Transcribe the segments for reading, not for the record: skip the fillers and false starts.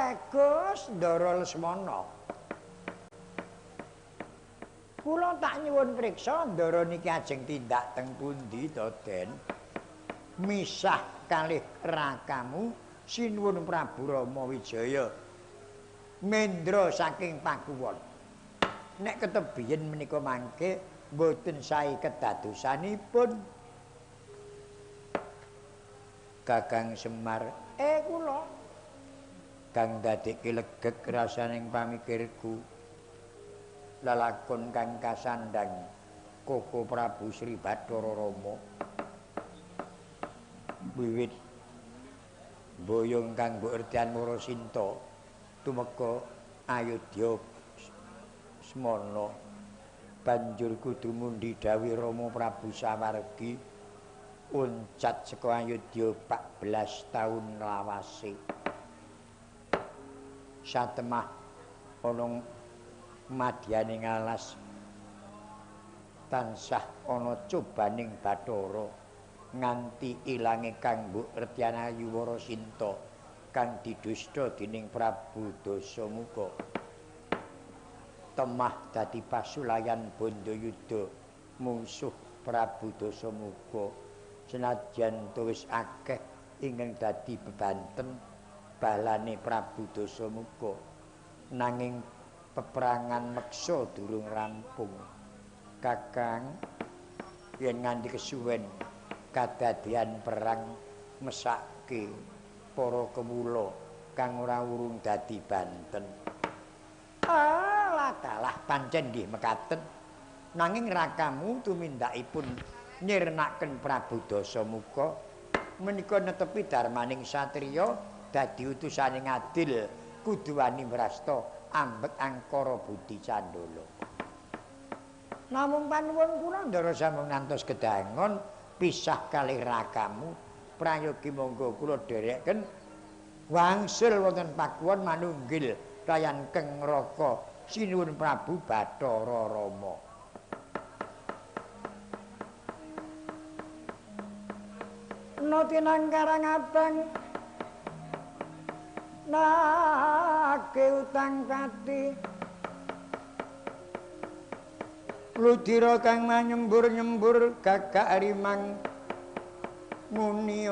Bagus Ndara Lesmana. Kula tak nyuwun priksa Ndara niki ajeng tindak teng pundi to, Den? Misah kalih rakamu sinuwun Prabu Rama Wijaya mendra saking Pakuwon. Nek ketebiyen menika mangke mboten sae kedadosanipun. Kakang Semar, kula kang dadekke legeg rasaning pamikirku lalakon kang kasandhang Koko Prabu Sri Bathara Rama wiwit boyong kang mbok ertian Marasinta tumeka Ayodya semana banjur kudu mundi dawuh Rama Prabu sawargi uncat saka Ayodya 14 taun lawase. Satemah ana madyaning alas tansah ana cobaning Bathara nganti ilange kang mbok retian Ayu Warasinta kang didusta dening Prabu Dasamuka. Temah dadi pasulayan Bandayuda mungsuh Prabu Dasamuka senajan wis akeh ingkang dadi bebanten balane Prabu Dasamuka nanging peperangan meksa durung rampung. Kakang, yen nganti kesuwen kadadian perang mesake para kewula kang ora urung dadi banten. Alah dalah pancen nggih mekaten. Nanging rakamu tumindakipun nyirnaken Prabu Dasamuka menika netepi darmaning satriya dadi utusane ngadil kudu wani mrasta ambek angkara budi candala. Namung panuwun kula Ndara sampun ngantos gedangon pisah kalih rakamu prayogi monggo kula dhereken wangsul wonten Pakuwon manunggil kayan Keng Raka sinuwun Prabu Bathara Rama. Notinang Karang Abang nake utang pati ludira kang manyembur-nyembur gagak rimang muni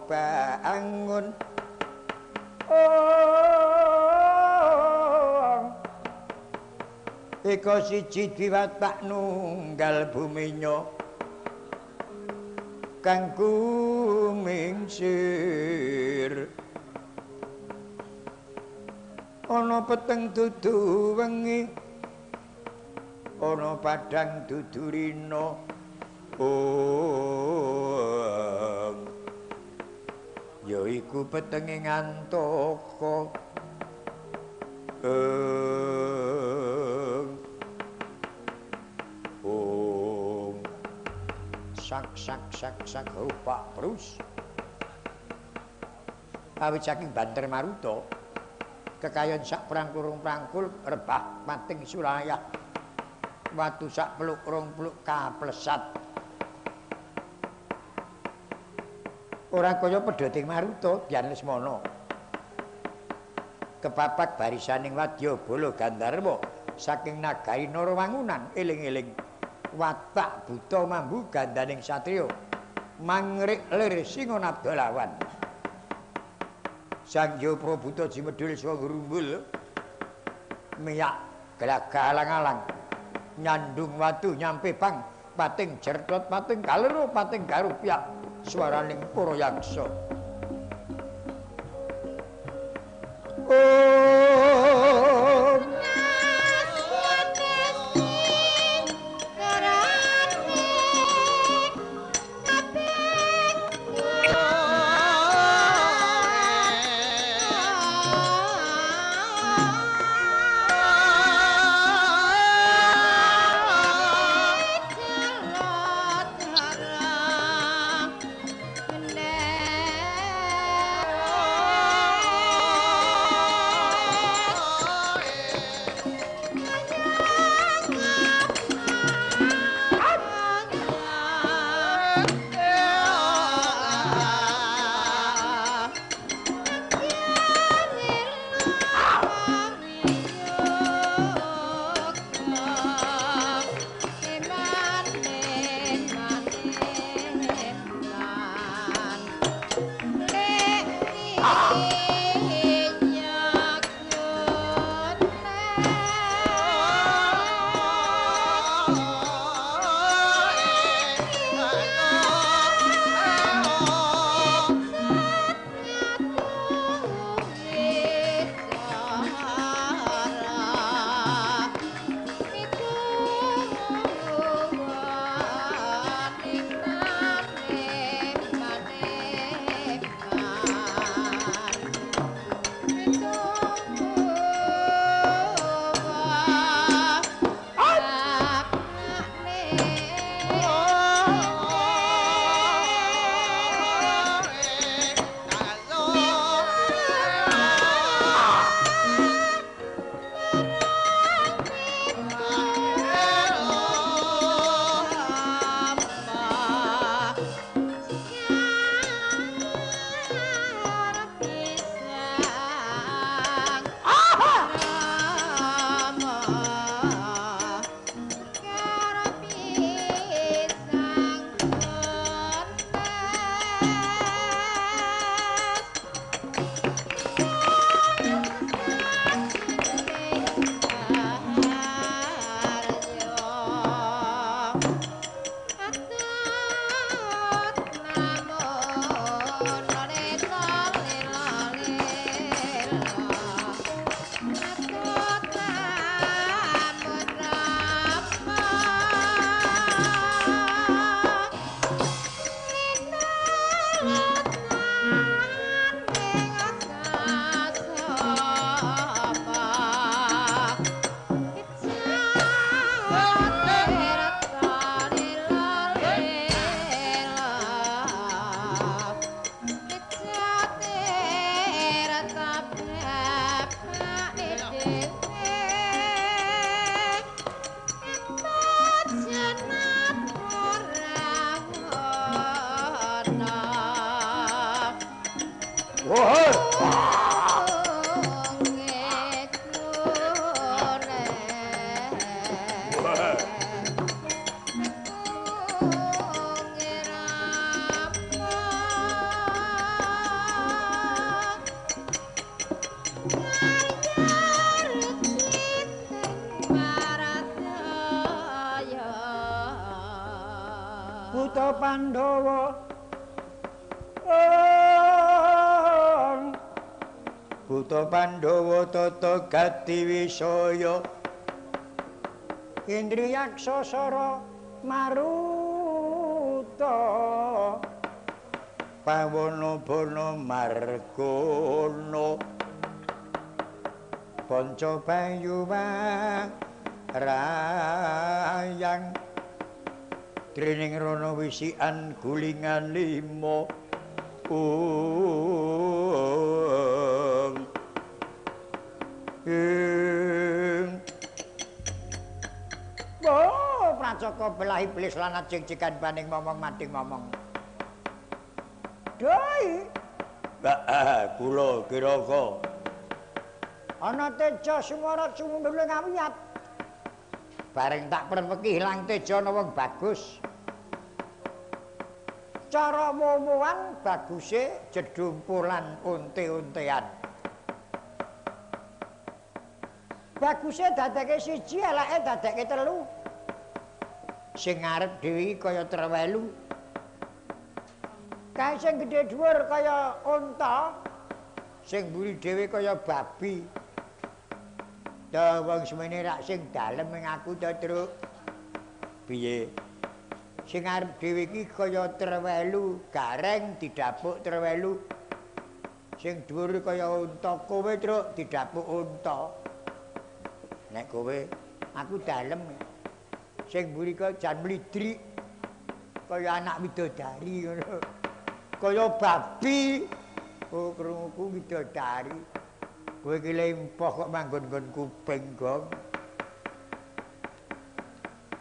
bangun. Eka siji diwatak nunggal buminya kang kumingsir. Ana peteng dudu wengi, ana padhang dudu rina. Ya iku petenge ngantaka. Sak sak sak sak rupak prus. Awit saking Banter Maruta kekayon sak prangkurung prangkul rebah pating sulayah watu sak peluk rong peluk kaplesat. Ora kaya pedhoting Maruta Dian Lesmana. Kepapat barisaning wadya bala Gandharwa saking nagari Narawangunan eling-eling watak buta mambu gandaning satriya mangrik lir singa nabdalawan. Sang Hyang Prabuta jimedhul saha ngrumbul miyak gelagah alang-alang nyandung watu nyampe pang pating jertot pating kalero pating garupyak swaraning para yaksa. Om. Buta Pandhawa Buta Pandhawa tata gati wisaya Indriyaksa sara maruta pawana bana margana panca bayu rayang trining rana wisikan gulingan lima Oh, pracaka belah iblis lan ajing-jikan baning momong mading momong. Doi. Heeh, kula kiraka. Ana teja sumara sumundul ngawiyat. Bareng tak perweki ilang teja ana wong bagus. Cara wowoan baguse jedumpulan unte-untean. Baguse dadeke siji, eleke dadeke telu. Sing ngarep dhewe kaya trewelu. Kae sing gedhe dhuwur kaya unta, sing mburi dhewe kaya babi. Ta wong semene rak sing dalem ing aku ta, Truk. Piye? Sing arep dhewe iki kaya trewelu, gareng didapuk trewelu. Sing dhuwur kaya unta, kowe Truk didapuk unta. Nek kowe aku dalem. Sing mburi kaya jan mlidrik. Kaya anak widodari ngono. Kaya babi. Oh, krunguku widodari. Kowe iki lempoh kok manggon-nggon kuping, Gong.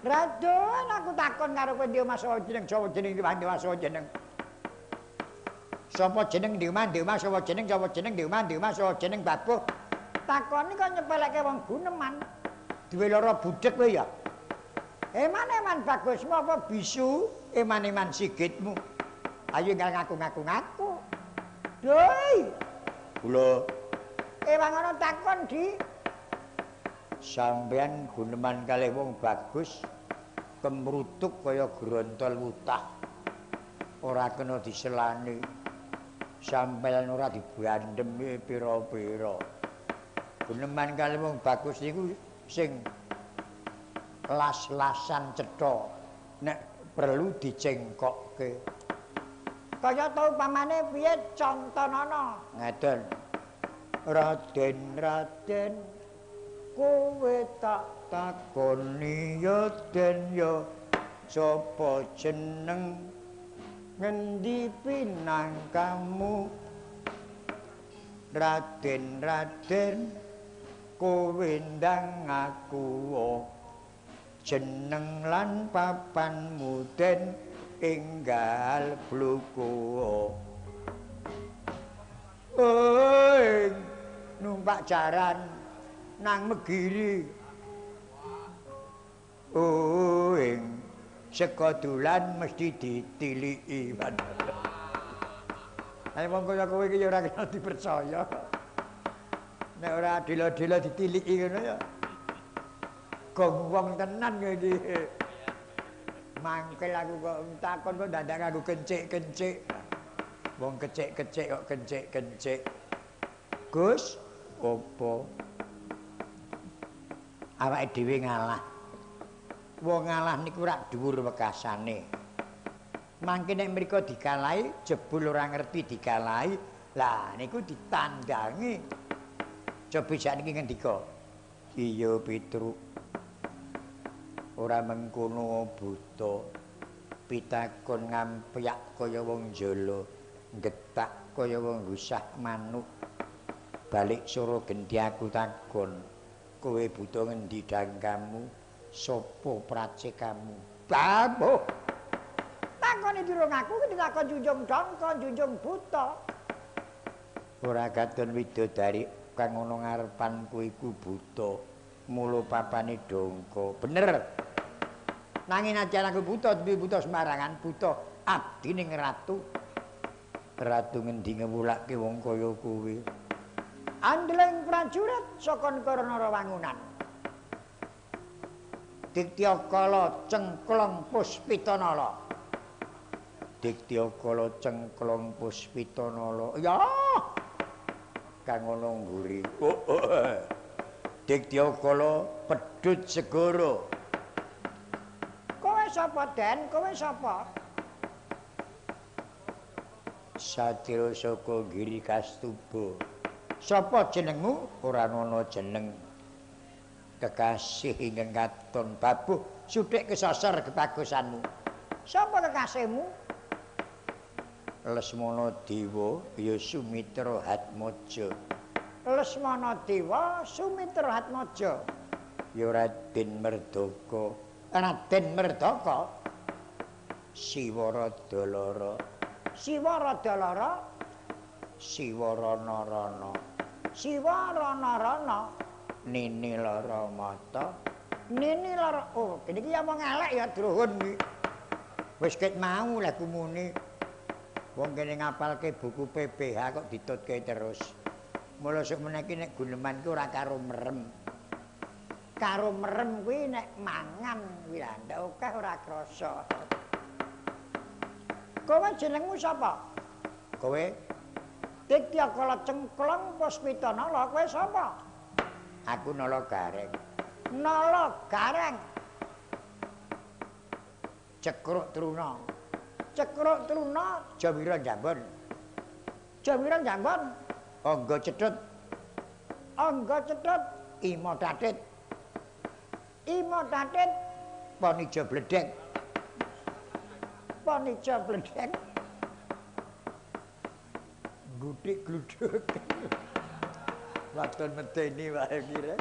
Radon aku takon karo kowe ndi omah sapa jeneng, sapa jeneng ndi omah sapa jeneng. Sapa jeneng ndi omah, ndi omah sapa jeneng, sapa jeneng ndi omah, ndi omah sapa jeneng babuh. Takoni kok nyepeleke wong guneman. Duwe lara budhek kowe ya. Eman-eman bagusmu apa bisu, eman-eman sigitmu. Ayo ngaku-ngaku ngaku. Doi. Kula ewang ana takon di sampean guneman kalih wong bagus kemrutuk kaya grontol wutah. Ora kena diselani. Sampeyan ora dibandemi pira-pira. Guneman kalih wong bagus niku sing las-lasan cetha nek perlu dicengkokke. Kaya ta upamane piye contonana? Ngeten. Raden, Raden, kowe tak takoni ya den ya sapa jeneng ngendi pinangkamu? Raden, Raden, kowe ndang ngaku jeneng lan papanmu den enggal bluku. Ing numpak jaran nang Megiri. Oh, ing saka dolan mesti ditiliki. Ayo wong kaya kowe iki ya ora kena dipercaya. Nek ora adil-adil ditiliki ngono ya. Gong wong tenan kowe iki. Mangkel aku kok takon kok dadak nganggo kencik-kencik. Wong kecik-kecik kok kencik-kencik. Gus, opo? Awake dhewe ngalah. Wong ngalah niku rak dhuwur wekasane. Mangke nek mriko dikalahi, jebul ora ngerti dikalahi, lah niku ditandangi. Cobi sakniki ngendika. Iya Petruk. Ora mengkono buta. Pitakon ngampyak kaya wong jala, getak kaya wong gusah manuk. Balik soro genti aku takon, kowe buta ngendi dangkamu? Sapa pracekamu? Babuh. Takone durung aku ditakon junjung dangka, junjung buta. Ora katon widodari kang ana ngarepanku iku buta. Mula papane dongko. Bener. Nanging aja aku buta, duwe buta sembarangan, buta abdi ning ratu. Ratu ngendi ngewulake wong kaya kowe? Andeling prajurit saka negara Narawangunan. Dityakala cengklong Puspitanala. Dityakala cengklong Puspitanala. Ya. Kang ana ngguri. Oh, oh. Dityakala pedhut segara. Kowe sapa, Den? Kowe sapa? Satya saka Giri Kastuba. Sapa jenengmu? Ora ana jeneng. Kekasih ingkang katon babuh suthik kesasar kebagusanmu. Sapa kekasihmu? Lesmana Dewa ya Sumitra Hatmaja. Lesmana Dewa Sumitra Hatmaja. Ya Raden Merdaka. Raden Merdaka. Siwa Rada Lara. Siwa Rada Lara. Siwa Rana Rana. Siwa Rana Rana. Nini lara mata. Nini lara. Oh, kene iki ya wong elek ya druhun iki. Wis ket mau lha muni. Wong kene ngapalke buku PPH kok ditutke terus. Mula sok meneh iki nek guneman ki ora karo merem. Karo merem kuwi nek mangan kuwi lha ndak akeh ora krasa. Kowe jenengmu sapa? Kowe Dityakala cengklong Puspitanala, kowe sapa? Aku Nala Gareng. Nala Gareng. Cekruk Truna. Cekruk Truna Jawira Jambon. Jawira Jambon. Angga Cethut. Angga Cethut Ima Tatit. Ima Tatit Ponija Bledhek. Ponija Bledhek. Gutik gluduk. Waton medeni wae kira.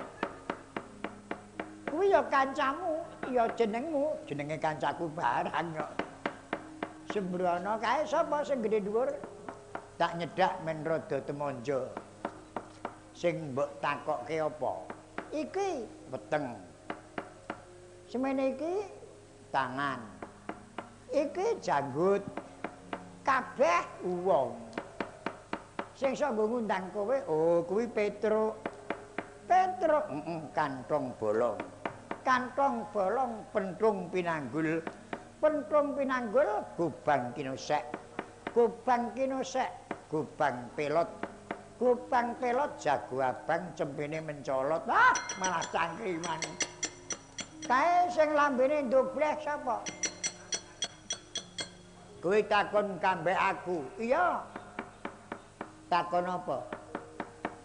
Kuwi ya kancamu, ya jenengmu, jenenge kancaku barang kok. Sembrono kae sapa sing gedhe dhuwur? Tak nyedak men rada temonjo. Sing mbok takokke apa? Iki weteng. Semene iki tangan. Iki janggut. Kabeh wong. Sing iso nggo ngundang kowe, oh kuwi Petruk. Petruk, heeh, kantong bolong. Kantong bolong pentung pinanggul. Pentung pinanggul gobang kinosek. Gobang kinosek, gobang pelot. Gobang pelot jago abang cempene mencolot. Ah, malah cangkriman. Kae sing lambene ndobleh sapa? Kowe takon kambek aku. Iya. Takon apa?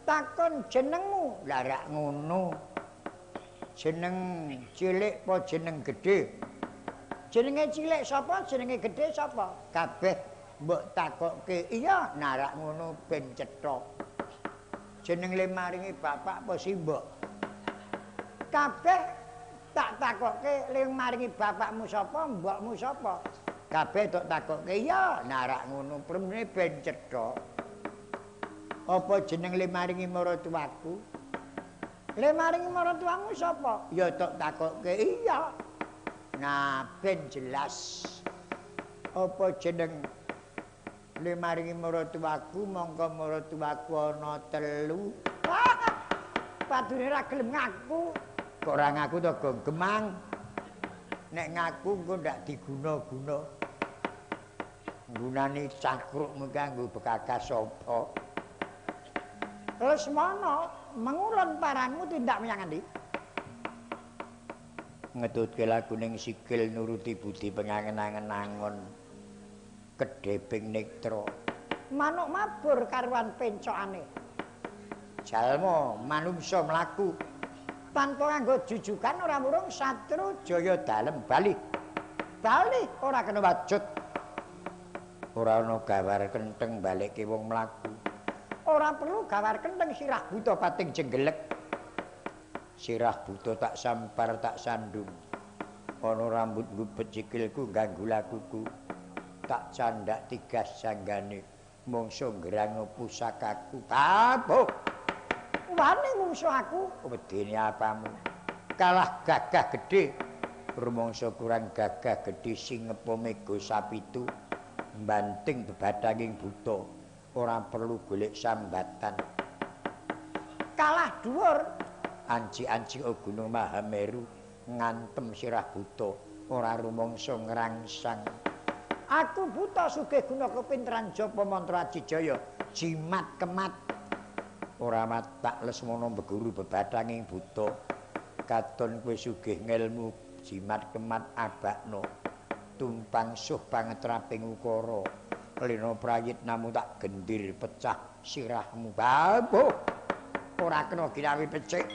Takon jenengmu. Lah rak ngono. Jeneng cilik apa jeneng gedhe? Jenenge cilik sapa? Jenenge gedhe sapa? Kabeh mbok takokke. Iya, narak ngono ben cetha. Jeneng le maringi bapak apa simbok? Kabeh tak takokke le maringi bapakmu sapa, mbokmu sapa? Kabeh tok takokke. Iya, narak ngono premene ben cetha. Apa jeneng le maringi maratuwaku? Le maringi maratuwamu sapa? Ya tok takokke. Iya. Nah, ben jelas. Apa jeneng le maringi maratuwaku? Mongko maratuwaku ana 3. Padune ra gelem ngaku. Kok ora ngaku to, Gong Gemang? Nek ngaku engko ndak diguna-guna. Nggunani cakrukmu kanggo bekakas sapa? Lesmana mengulon paranmu tindak menyang endi? Ngetutke laguning sikil nuruti budi pengangen-angen angon kedheping nektra. Manuk mabur karuan pencokane. Jalma manungsa mlaku tanpa nganggo jujukan ora murung satru jaya dalem bali. Bali ora kena wajud. Ora ana gawar kentheng balekke wong mlaku. Ora perlu gawar kentheng sirah buta pating jenggelek. Sirah buta tak sampar tak sandung. Ana rambut ngubet sikilku ganggu lakuku. Tak candak tigas janggane mongso ngrang pusakaku. Babuh. Wani mungsuh aku, wedene apamu? Kalah gagah gedhe. Rumangsa kurang gagah gedhe singepa mega sapitu mbanting bebathanging buta. Ora perlu golek sambatan. Kalah dhuwur anci-anci Gunung Mahameru ngantem sirah buta, ora rumangsa ngrangsang. Aku buta sugih guna kepinteran japa mantra Ajijaya, jimat kemat. Ora matak Lesmana mbeguru bebathanging buta. Katon kowe sugih ngelmu jimat kemat abakna. Tumpang suh pangetraping ukara. Lena prayit namu tak gendir pecah sirahmu. Babuh. Ora kena ginawi becik.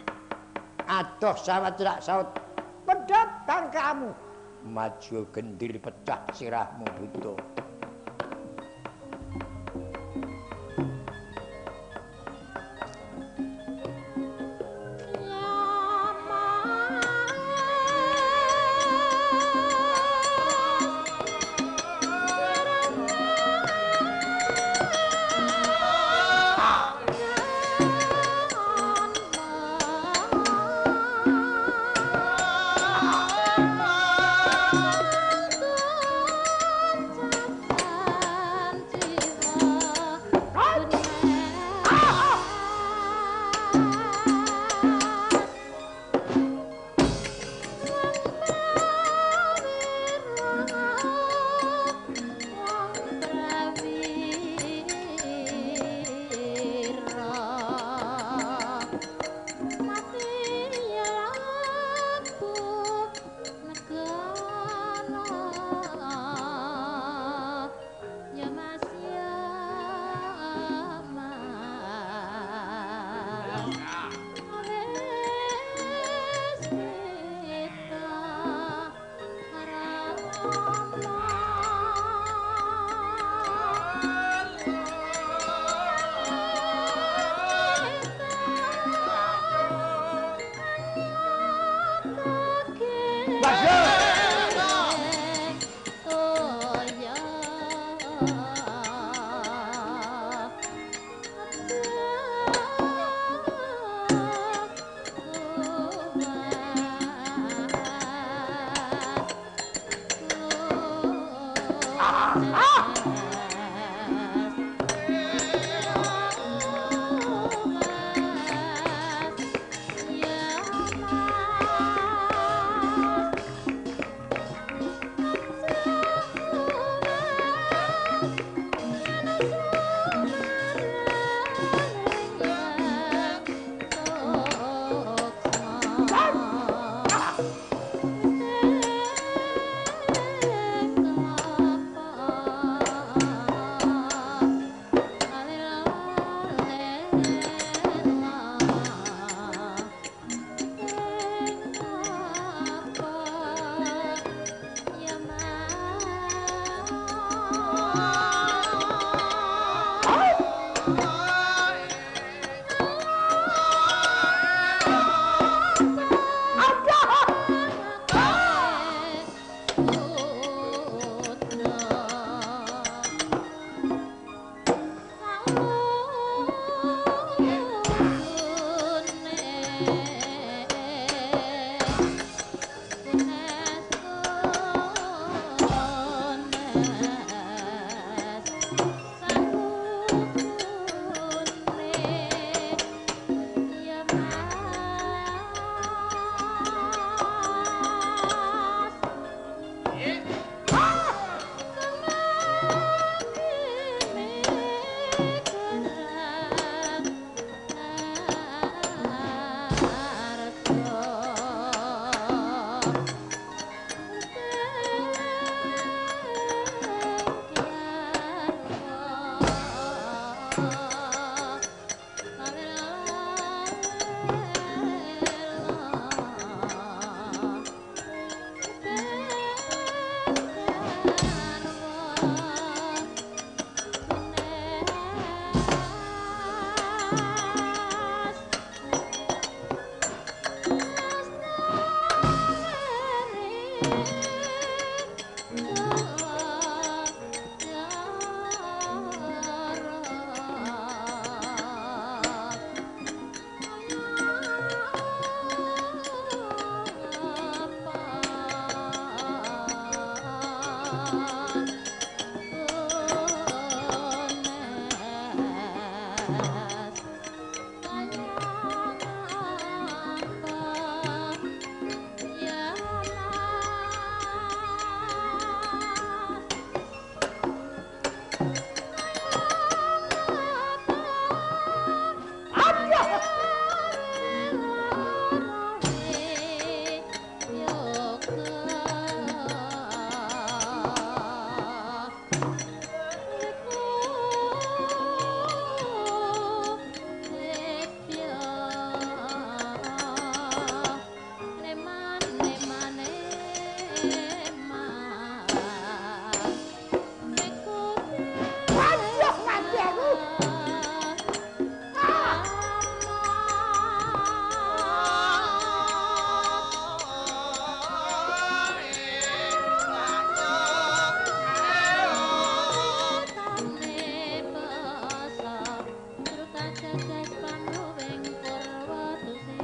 Adoh sawat cerak saut. Pedhot bangkamu. Maju gendir pecah sirahmu buta. Bye.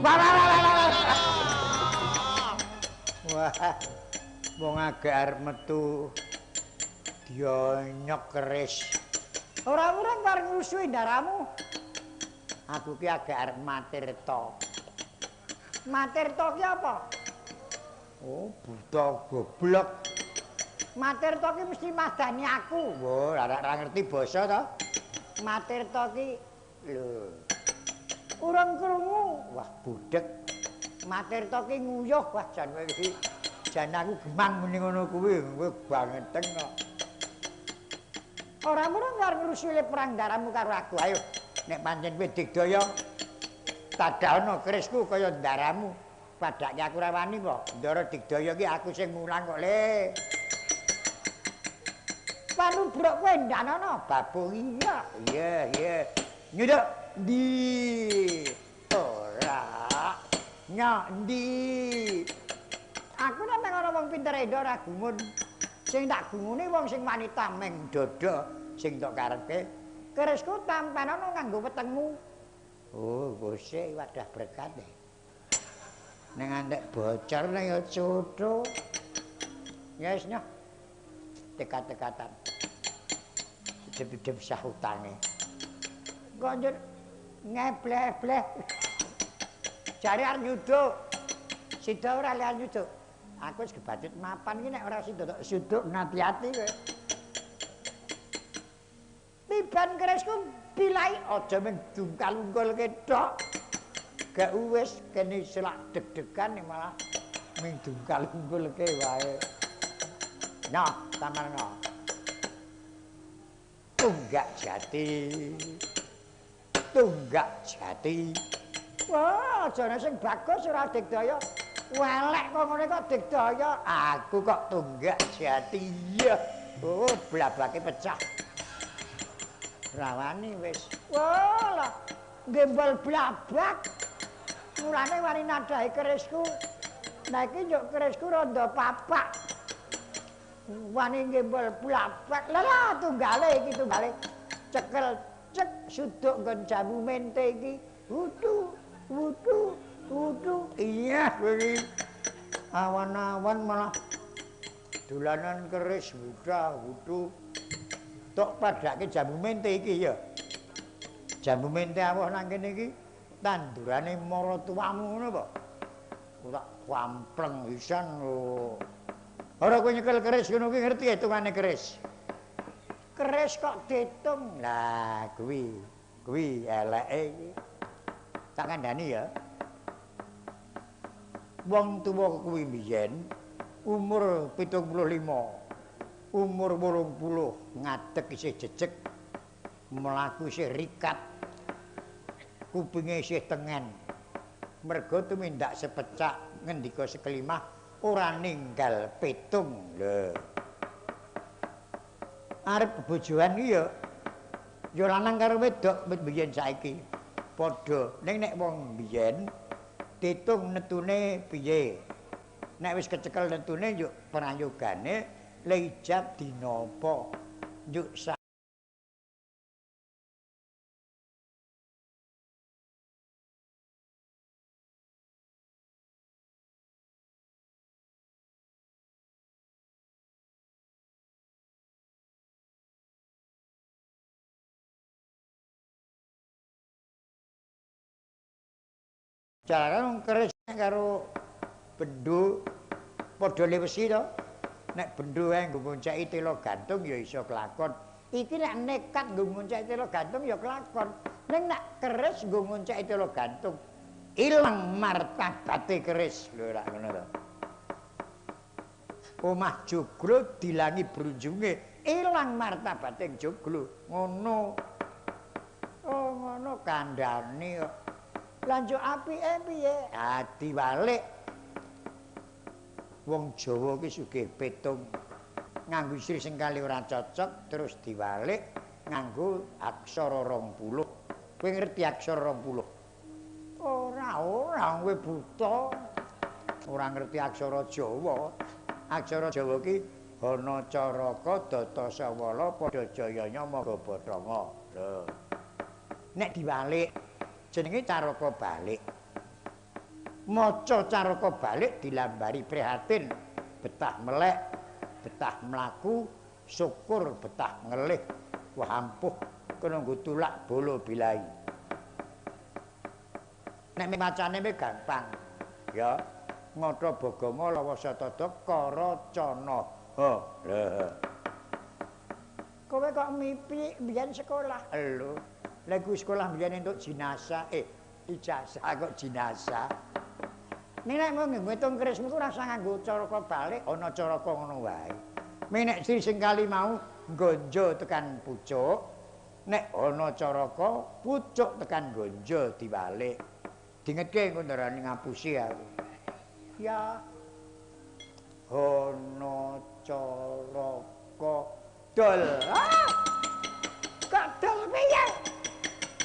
Wah, wah, wong agek arep metu dionyok keris. Ora urung arep ngrusuhi ndaramu. Aku ki agek arep matirta. Matirta ki apa? Oh, buta goblok. Matirta ki mesti madani aku. Wah, ora ngerti basa to. Matirta ki lho. Urung krungu. Wah, budhek. Matirta ki nguyuh. Wah, jan kowe iki. Jan aku gemang muni ngono kuwi, kowe bangeten kok. Ora murung arep ngrusuhi perang ndaramu karo aku. Ayo, nek pancen kowe digdaya tadakno kerisku kaya ndaramu. Padake aku ora wani kok. Ndara digdaya ki aku sing mulang kok, Le. Panubruk kowe ndanono babung iya. Iya, iya. Nyuduk ndi? Ora. Nyok ndi? Aku nek ana wong pinter endo ora gumun. Sing tak gumune wong sing wani tameng dada sing tok karepke. Kerisku tampanono nganggo wetengmu. Oh, bose wadah berkat. Nek ngantek bocor nek ya cotho. Ya wis nyoh. Tekat-tekatan. Idep-idep sahutane. Kok njur ngebleh-bleh. Jare arep nyuduk. Sida ora liyan nyuduk. Aku wis kebacut mapan iki nek ora sida tok suduk ngati-ati kowe. Tiban kerisku bilai aja mung dungkal-ungkulke tok. Gak wis kene selak deg-degan malah mung dungkal-ungkulke wae. Nah, tamarno. Tunggak jati. Tunggak jati. Wah, jane sing bagus ora digdaya. Welek kok ngene kok digdaya. Aku kok tunggak jati. Iya. Oh, blabake pecah. Rawani wis. Wah, lah gembol blabak. Mulane wani nadahi kerisku. Nah iki njuk kerisku rada papak. Wani gembol blabak. Lah lah tunggale iki tunggale. Cekel cek suduk nggon jamu mente iki. Wudu, wudu, wudu. Iya kowe iki. Awan-awan malah dolanan keris wuda wudu. Tok padake jamu mente iki ya. Jamu mente awah nang kene iki tandurane maratuwamu ngono apa? Ora kampleng pisan lho. Ora kowe nyekel keris ngono kuwi ngerti hitungane keris. Keris kok diitung. Lah kuwi, kuwi eleke iki. Tak kandhani ya. Wong tuwa kuwi mbiyen umur 75. Umur 80 ngadeg isih jejeg, mlaku isih rikat, kupinge isih tengen. Mergo tumindak sepecak ngendika sekelimah ora ninggal pitung. Lho. Arep bebojoan iki ya ya lanang karo wedok biyen saiki padha. Ning nek wong biyen ditung netune piye? Nek wis kecekel netune yo prayogane ijab dinapa njuk jalaran keris karo bendho padha lewesi to. Nek bendho wae nggo ngonceki tela gantung ya iso kelakon. Iki nek nekat nggo ngonceki tela gantung ya kelakon. Ning nek keris nggo ngonceki tela gantung ilang martabate keris. Lho rak ngono to. Omah joglo dilangi brunjunge, ilang martabate joglo. Ngono. Oh ngono kandhane kok. Lah njuk apike piye? Ah diwalik. Wong Jawa ki sugih petung. Nganggo istri sing kali ora cocok terus diwalik nganggo aksara 20. Kowe ngerti aksara 20? Ora, ora kowe buta. Ora ngerti aksara Jawa. Aksara Jawa ki Hana Caraka Data Sawala Padha Jayanya Maga Bathanga. Lho. Nek diwalik jenenge caraka balik. Maca caraka balik dilambari prihatin, betah melek, betah mlaku, syukur betah ngelih. Wah ampuh kena nggo tulak bolo bilai. Nek macane gampang ya. Ngata bagama lawa satada karacana. Ha, lha. Kowe kok mimpi mbiyen sekolah? Lho, lha iku sekolah mbiyen entuk jinazah, ijazah kok jinazah. Nek nek ngitung kerismu ku ora usah nganggo caraka balik, ana caraka ngono wae. Nek sing kali mau nggonjo tekan pucuk, nek ana caraka pucuk tekan nggonjo diwalik. Dingetke engko ndarani ngapusi aku. Ya. Ana caraka dol. Ah! Kok dol piye?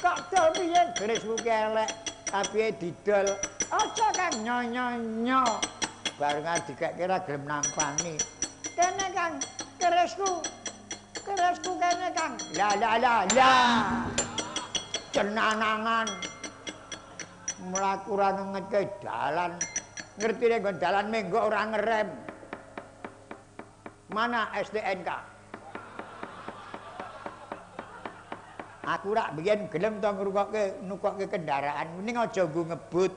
Kok dol piye? Kerismu ki elek, apiye didol. Aja Kang nyo-nyo-nyo. Barengan dikekke ra gelem nampani. Kene Kang, kerisku. Kerisku kene Kang. La la la la. Cenanangan. Mlaku ora ngetke dalan. Ngerti nek nggon dalan menggok ora ngerem. Mana STNK? Aku rak biyen gelem to ngrungokke nukokke kendaraan ning aja nggo ngebut.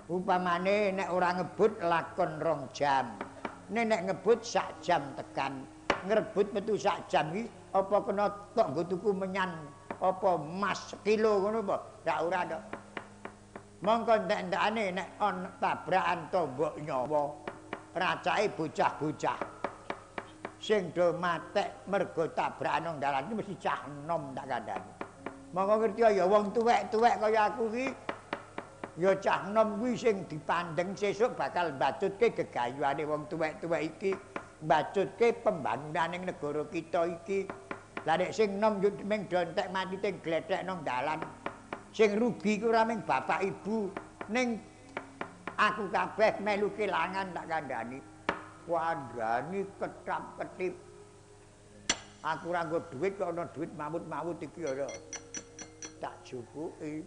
Upamane nek ora ngebut lakon 2 jam. Nek ngebut sak jam tekan. Ngrebut metu sak jam iki apa kena tok nggo tuku menyan apa emas sekilo ngono apa? Rak ora to. Mongko entek-entekane nek ana tabrakan tombok nyawa, racake bocah-bocah sing do matek mergo tabrakan nang dalan iki mesti cah enom tak kandhani. Mongko ngerti ya wong tuwek-tuwek kaya aku iki ya cah enom kuwi sing dipandeng sesuk bakal mbacutke gegayuhane wong tuwek-tuwek iki, mbacutke pembangunane negara kita iki. Lah nek sing enom yo mung do entek mati teng glethek nang dalan. Sing rugi ku ora mung bapak ibu, ning aku kabeh melu kelangan tak kandhani. Kandhani ketap-ketip. Aku ora nggo dhuwit kok ana dhuwit mamut-mamut iki ya. Tak jupuki.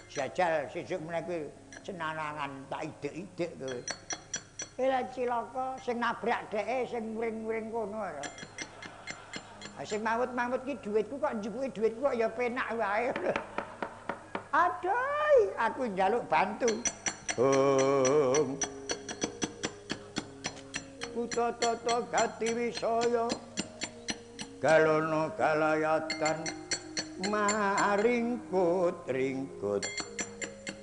Jajal sesuk meneh kuwi cenanangan tak idek-idek kowe. Lah cilaka sing nabrak dheke sing muring-muring kono ya. Sing mamut-mamut ki dhuwitku kok njupuki dhuwitku kok ya penak wae. Aduh, aku njaluk bantu. Hum. Kutata gati wisaya galono galayatan maringkut ringkut.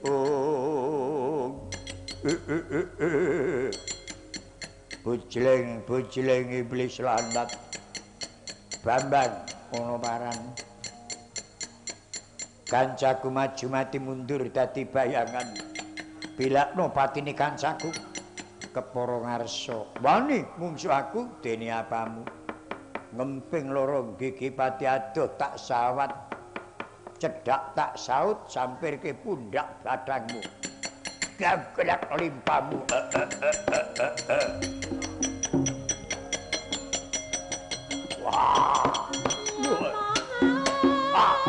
Oh. Bujleng bujleng iblis lanat. Bambang ono paran. Kancaku maju mati mundur dadi bayangan. Bilakno patine kancaku kepara ngarsa. Wani mungsuh aku dene apamu. Ngemping loro gigi pati adoh tak sawat. Cedhak tak saut sampirke pundak badangmu. Gaglak limpamu. Wah. Ah.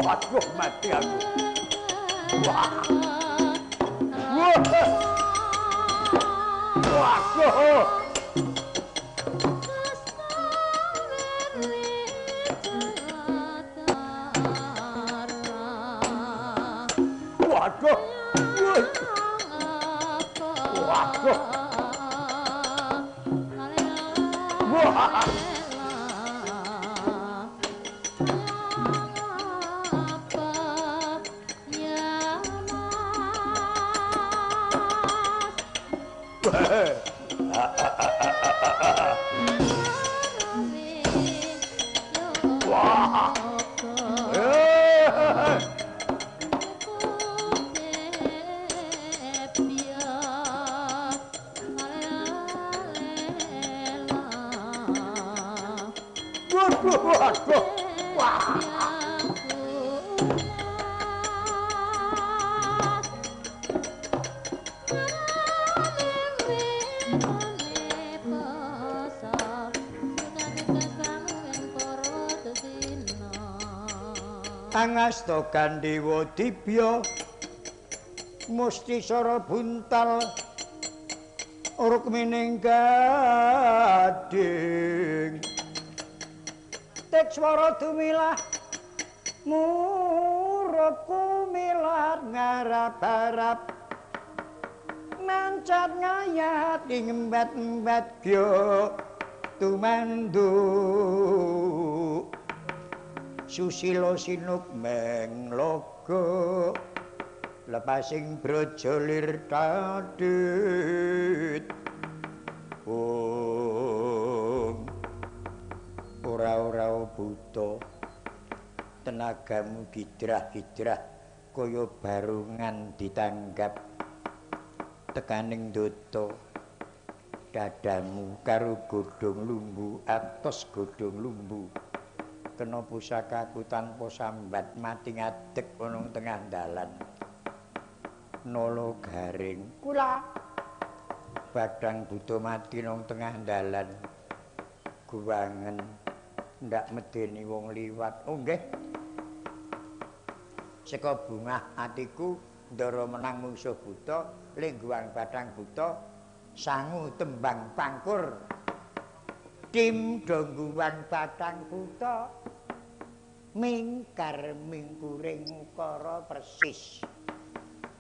Waduh, mati aku. Wah. Wah. Waduh. Waduh. Waduh. Wah. Wah. Waduh, waduh. Wah. Angasta Gandewa Dibya musti sara buntal rukmining gading tek swara dumilah murup kumilat ngarap-arap mancat ngayat ing embat-embat gyo tumandu susila sinuk menglogo lepasing braja lir tadit. Om ora-ora buta tenagamu gidrah-gidrah kaya barungan ditanggap tekaning data dadamu karo godhong lumbu atos godhong lumbu kena pusakaku tanpa sambat mati ngadeg ana tengah dalan. Nala garing kula badang buta mati nang tengah dalan guwangen ndak medeni wong liwat. Oh nggih, saka bungah atiku ndara menang mungsuh buta lengguang badang buta sangu tembang pangkur tim dongguan batang buta mingkar mingkuring ukara persis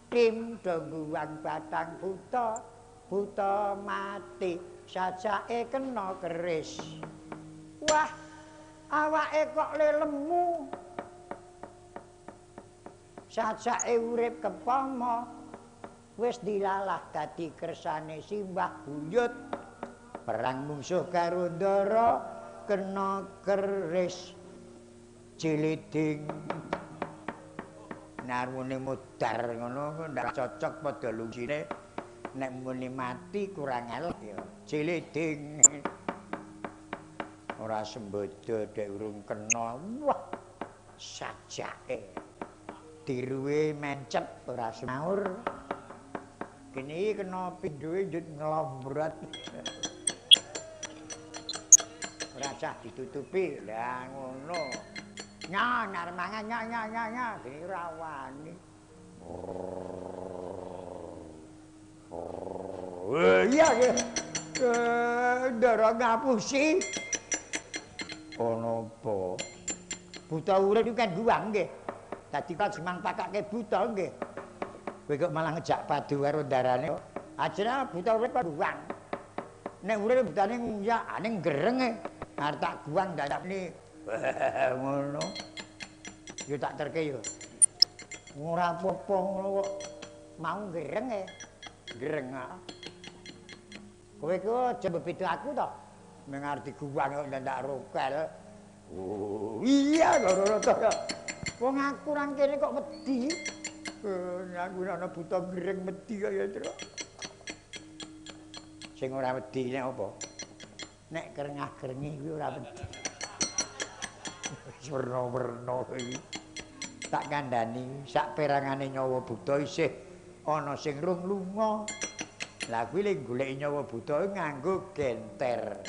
tim dongguan batang buta buta mati sajake kena keris. Wah, awake kok lelemu sajake urip kepama wis dilalah dadi kersane simbah buyut perang mungsuh karo ndara kena keris jiliding. Narmune mudar ngono ndak cocok padha lungsine nek muni mati kurang elek ya jiliding. Ora sembodo dek urung kena. Wah, sajake diruwe mencet ora semaur. Kene kena pindhoe njut nglombrot. Ora usah ditutupi. Lah ngono. Nya nyar mangan nya nya nya nya gini ora wani. Iya nggih. Ndara ngapusi. Ana apa? Buta urip iku kan guwang nggih. Dadi kok semang pakake buta nggih. Kowe kok malah ngejak padu karo ndarane. Ajene buta urip guwang. Nek urip butane nguyak ning gerenge. Arep tak guwang ndak ni. Ngono. Yo tak terke yo. Ora apa-apa ngono kok. Mau gereng e. Gereng ah. Kowe ku aja mbeda aku to. Meng arep diguwang kok ndak rokel. Oh, iya loro to. Wong aku nang kene kok wedi. Aku ana buta gereng wedi kaya Truk. Sing ora wedi nek apa? Nek kerengah-kerengi kuwi ora wedi. Werna-werna iki. Tak kandhani sak perangane nyawa buta isih ana sing rung lunga. Lah kuwi le goleki nyawa buta nganggo genter.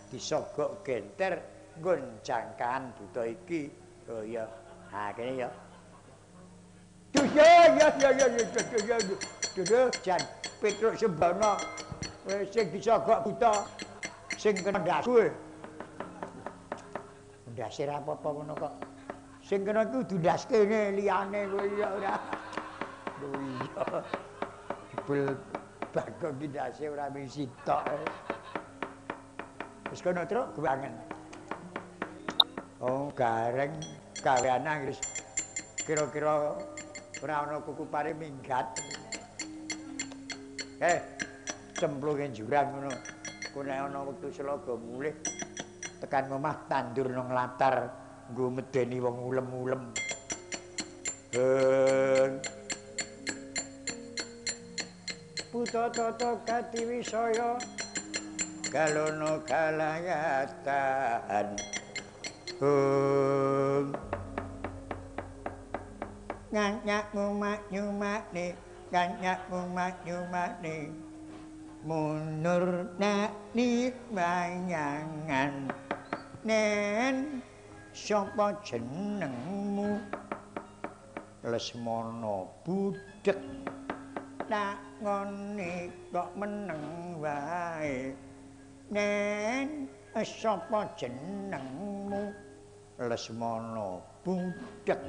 Disogok genter nggon jangkaan buta iki. Oh iya. Ha kene ya. Duh ya ya ya ya ya ya. Duh jan Petruk Sembana wis sing disogok buta sing kena ndasku. Ndase ra apa-apa ngono kok. Sing kena iku kudu ndas kene liyane kowe ya ora. Lho iya. Jebul Bagong ki ndase ora mung sitok. Wis kono Truk guwangen. Oh gareng gaweane wis kira-kira ora ana kukupare minggat. Cemplunge jurang ngono. Ku nek ana wektu selaga mulih tekan omah tandur nang latar nggo medeni wong ulem-ulem. Buta tata gati wisaya galono galayatan. Nganyak ngumak nyumakne, nganyak ngumak nyumakne, munur nakni bayangan. Nen sapa jenengmu? Lesmana budhek. Tak ngene kok meneng wae. Nen sapa jenengmu? Lesmana budhek.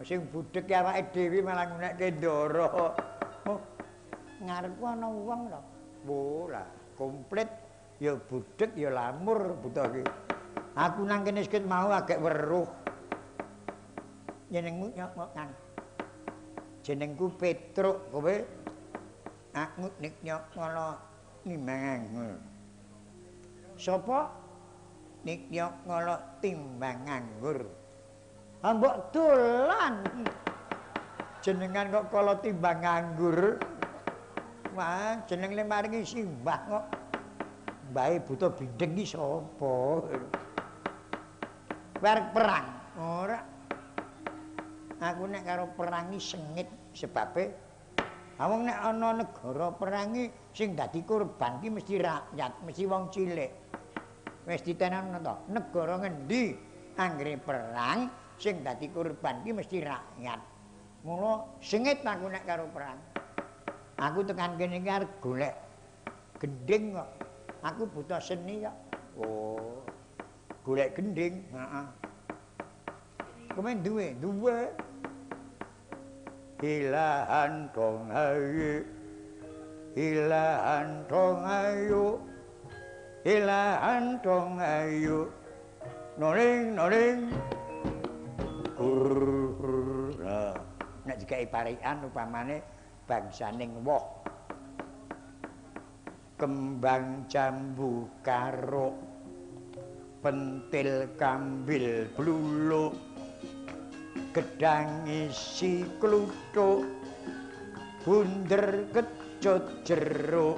Sing budhek ki awake dhewe malah ngunekke ndara. Oh, ngarepku ana wong to. Wo lah, komplit ya budhek ya lamur buta iki. Aku nang kene sikit mau agek weruh. Jenengmu nyapa, Kang? Jenengku Petruk, kowe aku nek nyokala nimbangan. Sapa? Nek nyokala timbang nganggur. Mbok dolan. Jenengan kok kala timbang nganggur. Wah, jeneng le maringi simbah kok. Mbahe buta bindeng ki sapa? Arep perang. Ora. Aku nek karo perangi sengit sebabe wong nek ana negara perangi sing dadi korban ki mesti rakyat, mesti wong cilik. Wis ditenano to, negara ngendi anggere perang sing dadi korban ki mesti rakyat. Mula sengit aku nek karo perang. Aku tekan kene iki arep golek gendhing kok. Aku buta seni kok. Oh. Golek gendhing, heeh. Kowe duwe, duwe. Ilahan dong ayu, ilahan dong ayu, ilahan dong ayu, noring noring. Nah, nek dikai parikan upamane bangsaning woh, kembang jambu karuk, pentil kambil bluluk, gedang isi kluthuk, bunder kecut jeruk,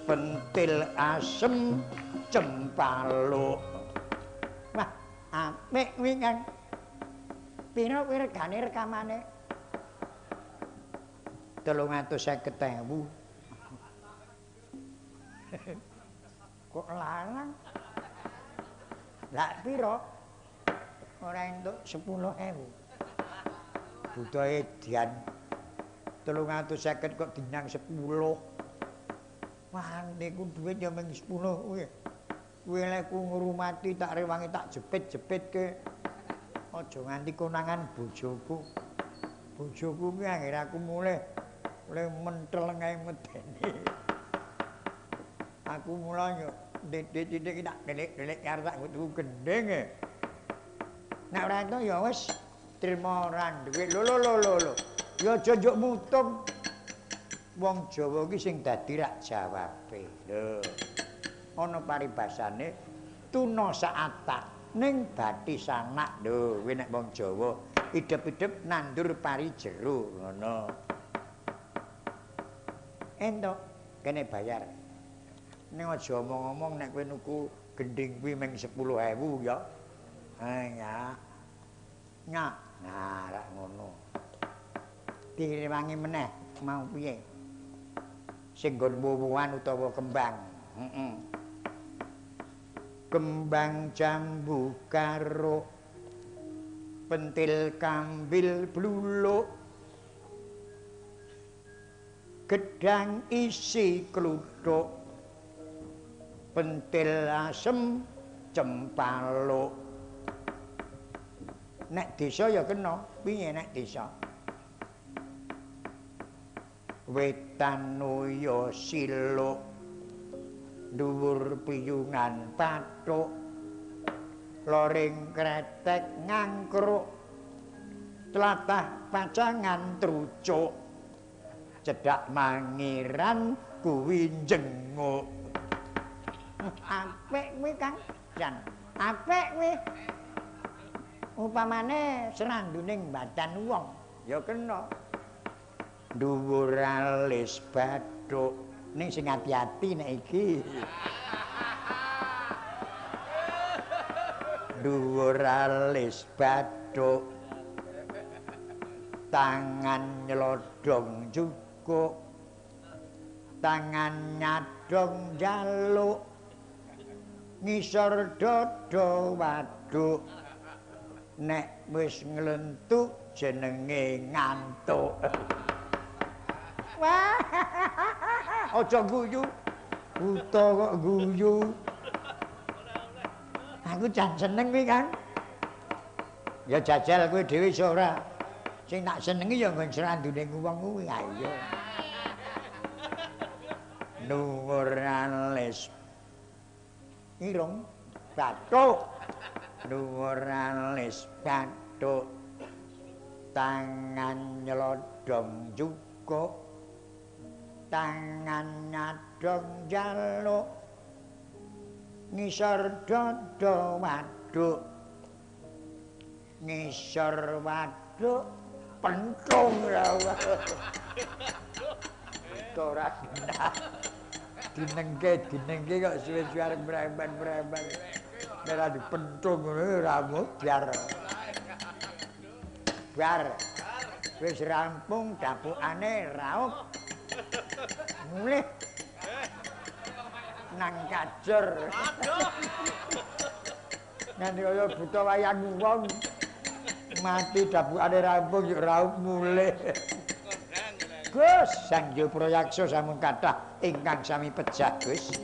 pentil asem cempaluk. Wah, apik kuwi, Kang. Piro kuwi regane rekamane? 350.000. Kok larang? Lah piro? Ora entuk 10.000. Buta edian 350 kok dinyang 10. Wah, niku dhuwit ya mung 10 kuwi. Kuwi lek ku ngrumati tak rewangi tak jepit-jepitke. Aja nganti konangan bojoku. Bojoku kuwi anggere aku mulih oleh mentel ngae medeni. Aku mula yo titik-titik tak delik-delik karo tak tuku gendhing. Nek ora entuk ya wis trimo ora duwe. Lho lho lho lho. Ya aja njuk mutung. Wong Jawa ki sing dadi rak jawabe. Lho. Ana paribasane tuna saatak ning bathi sanak. Lho, kuwi nek wong Jawa idep-idep nandur pari jero ngono. Entuk kene bayar. Ning aja omong-omong nek kowe nuku gendhing kuwi mung 10.000 ya. Ah ya. Nya, nah rak ngono. Direwangi meneh mau piye? Sing nggon wuwuhan utawa kembang. Heeh. Kembang jambu karuk, pentil kambil bluluk, gedang isi kluthuk, pentil asem cempaluk. Nek desa ya kena, piye nek desa? Wetan uya siluk, dhuwur piyungan pathuk, loring kretek ngangkruk, tlatah pacangan trucuk, cedhak mangiran kuwi jenguk. Apik kuwi Kang Jan. Apik kuwi. Upamane sranduning badan wong ya kena. Dhuwur alis bathuk ning sing ati-ati nek iki. Dhuwur alis bathuk tangan nyelodong jukuk tangan nyadong njaluk ngisor dada waduk nek wis nglentuk jenenge ngantuk. Wah, aja guyu. Buta kok guyu. Aku jan seneng kuwi, Kang. Ya jajal kowe dhewe iso ora. Sing tak senengi ya nggon srandune wong kuwi. Ayo. Dhuwur alis irung bathuk. Dhuwur alis bathuk. Tangan nyelodong jukuk. Tangan nyadong njaluk ngisor dada waduk ngisor waduk pentung ya ora dinengke dinengke kok suwe-suwe arep mremben-mremben nek ora dipentung ngono ora mudhar bar wis rampung dapukane raup mulih nang kajur. Nganti kaya buta wayang wong mati dapukane rampung yuk raup mulih. Gus, Sang Hyang Prayaksa sampun kathah ingkang sami pejah, Gus.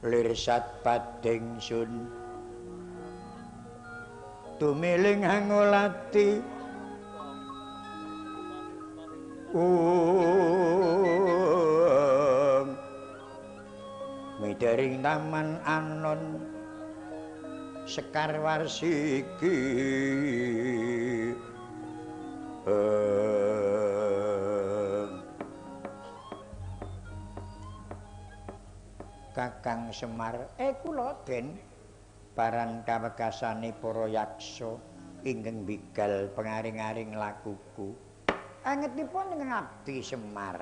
Lirsat pading sun tumiling hangolati midering taman anon sekar warsiki. Kakang Semar, kula den paran kawekasane para yaksa ingkang bigal pengaring-aring lakuku. Angetipun ngabdi Semar.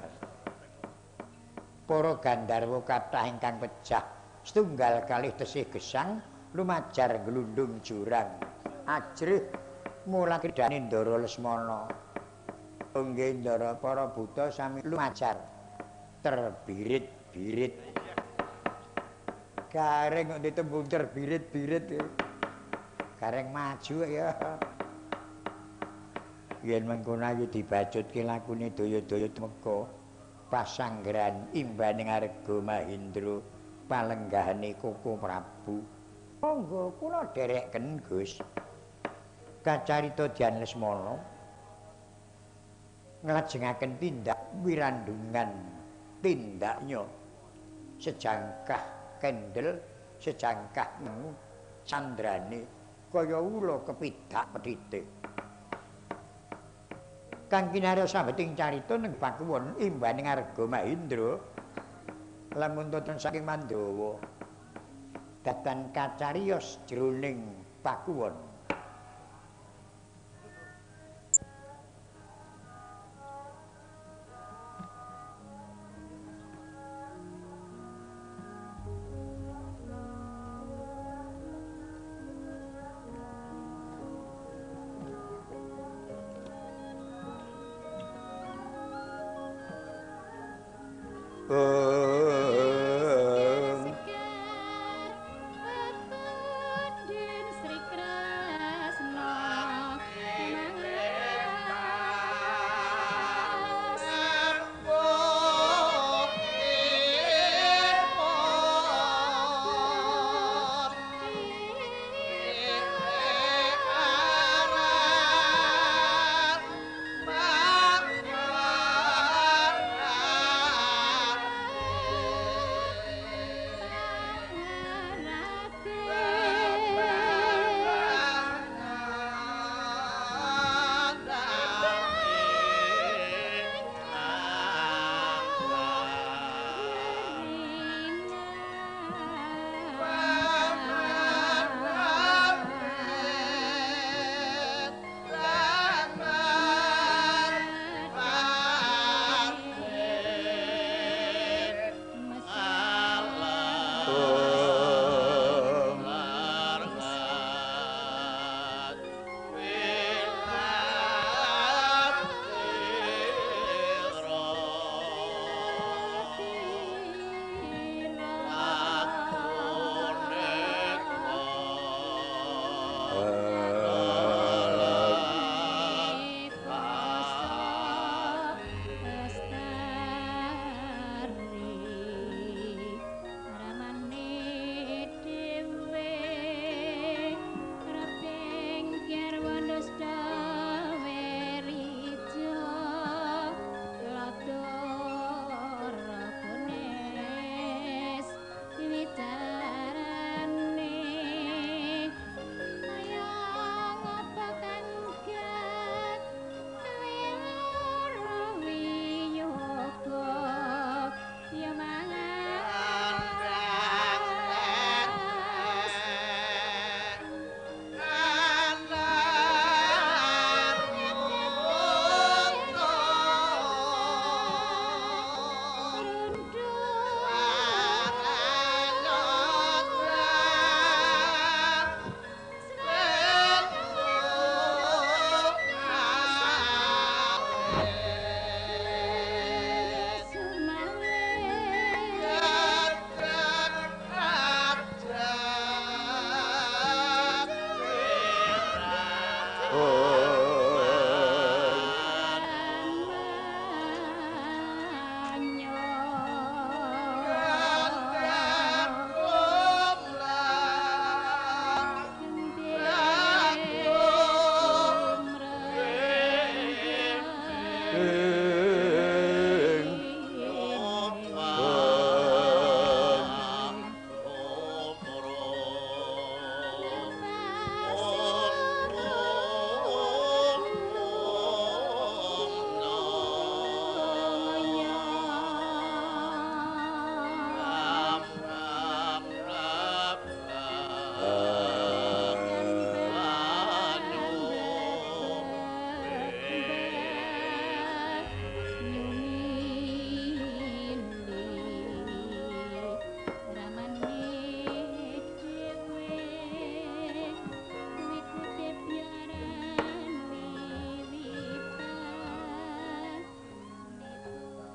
Para gandharwa kathah ingkang pejah setunggal kalih tesih gesang lumajar glundung jurang. Ajrih mula kridane Ndara Lesmana. Nggih Ndara, para buta sami lumajar terbirit-birit. Gareng kok ditembung terbirit-birit. Gareng maju ya. Yen mengkono ayu dibacutke lakune daya-daya tumeka pasanggrahan imbaning Arga Mahendra palenggahane Koko Prabu. Monggo kula dhereken, Gus. Kacarita Dian Lesmana nglajengaken tindak wirandungan tindaknya sejangkah kendel sejangkah nemu candrane kaya ula kepidak pedhite. Kang kinarya sambeting carita ning pakuwon imbaning Arga Mahendra lamun toton saking Mandawa datan kacariyos jroning pakuwon.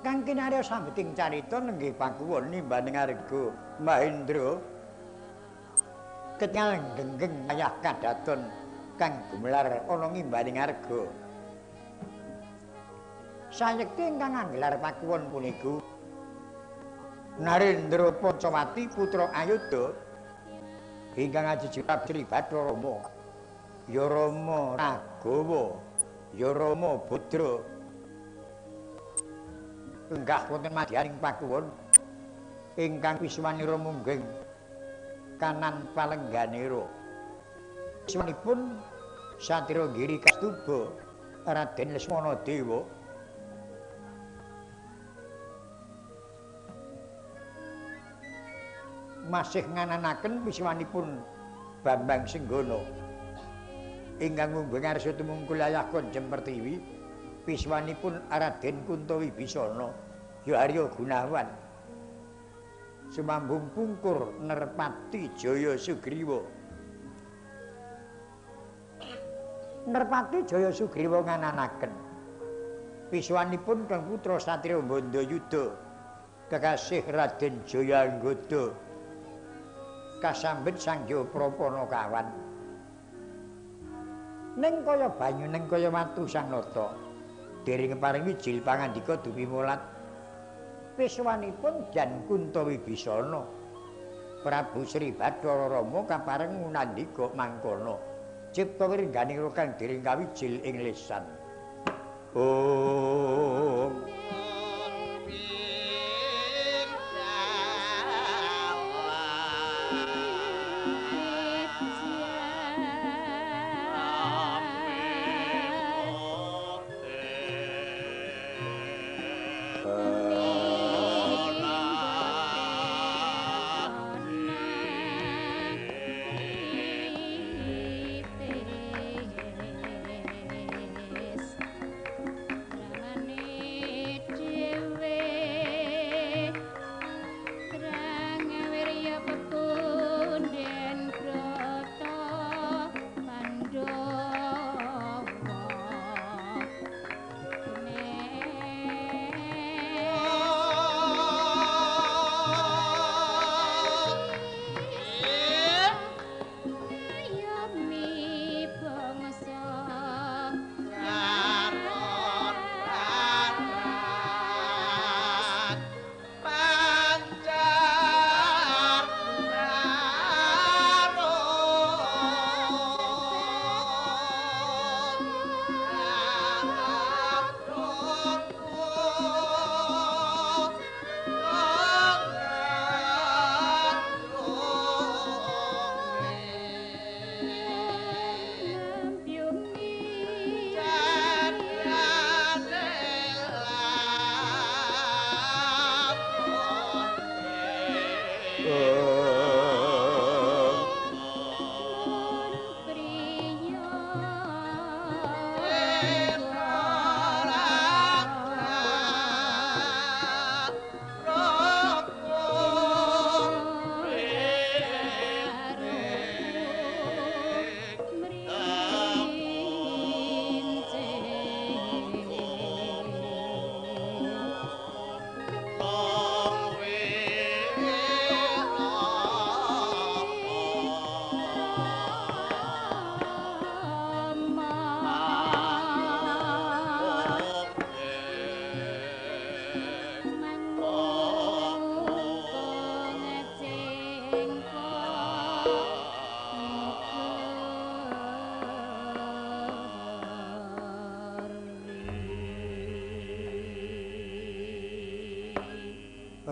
Kang kinarya sambeting carita nenggih pakuwon nimbaning arga Mahendra ketingal genggeng ayah kadaton kang gumelar ana ngimbaning arga. Sayekti ingkang anggelar pakuwon puniku Narendra Pancawati putra Ayuda ingkang ajiji Sri Bathara Rama, ya Rama Ragawa, ya Rama Badra. Lenggah wonten madyaning pakuwon ingkang wiswanira mungging kanan palengganira. Wiswanipun Satria Giri Kastuba Raden Lesmana Dewa. Masih ngananaken wiswanipun Bambang Senggono ingkang mungging arsa tumungkul ayah Kanjeng Pertiwi. Piswanipun Raden Kunto Wibisana ya Arya Gunawan. Sumambung pungkur Nerpati Jaya Sugriwa. Nerpati Jaya Sugriwa ngananaken piswanipun kang putra Satria Bandayuda kekasih Raden Jayanggoda kasambet Sang Hyang Prapanakawan. Ning kaya banyu ning kaya watu Sang Nata. Dereng paring wijil pangandika dumimulat piswanipun Jan Kunto Wibisana Prabu Sri Bathara Rama kapareng ngunandika mangkono cipta wirengganing kang dereng kawijil ing lesan. Om. Ramane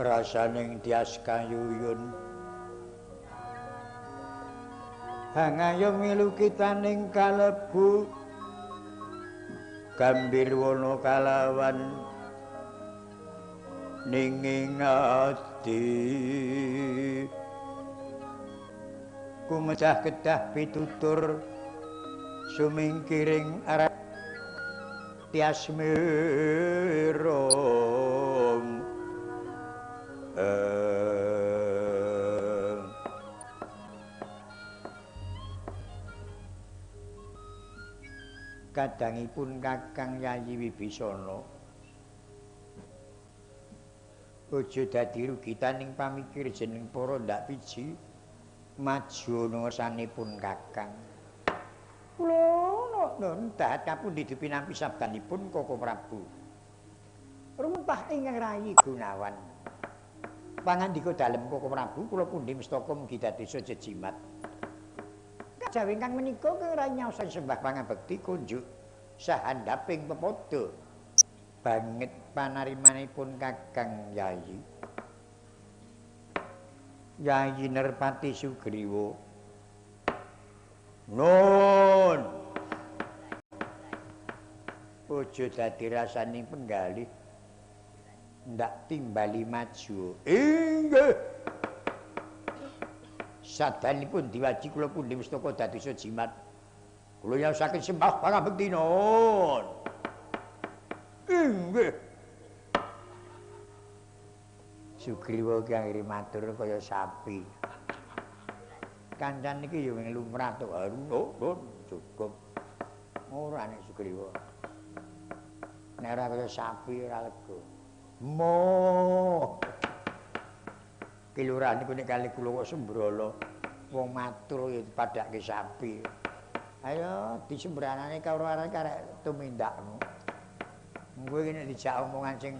Rasaning tias kayuyun hangayo milu kitaning kalebu gambirwana kalawan ninging ati kumecah kedah pitutur sumingkiring arah tias mirung. Kadangipun Kakang Yayi Wibisana aja dadi rugitaning pamikir jeneng para ndak piji maju ngersanipun Kakang. Kula nun dahat kapundi dipinampi sabdanipun Koko Prabu. Rumpah ingkang rayi Gunawan. Pangandika dalem Koko Prabu kula pundi mestaka mugi dadosa jejimat. Kajawi ingkang menika kang nyaosan sembah pangabekti kunjuk sahandaping pepadha banget panarimanipun Kakang Yayi. Yayi Nerpati Sugriwa. Nun. Aja dadi rasaning penggalih. Ndak timbali maju. Inggih. Sadanipun diwaji kula pundi mestaka dadosa jimat. Kula nyaosaken sembah pangabekti nun. Inggih. Sugriwa ki anggere matur kaya sapi. Kancan iki ya lumrah to. Nun cukup. Ora nek Sugriwa. Nek ora kaya sapi ora lega. Mo. Ki lurah niku nek kali kula kok sembrono. Wong matur ya dipadhake sapi. Ayo disembranane karo arek karek tumindakmu. Kowe iki nek dijak omongan sing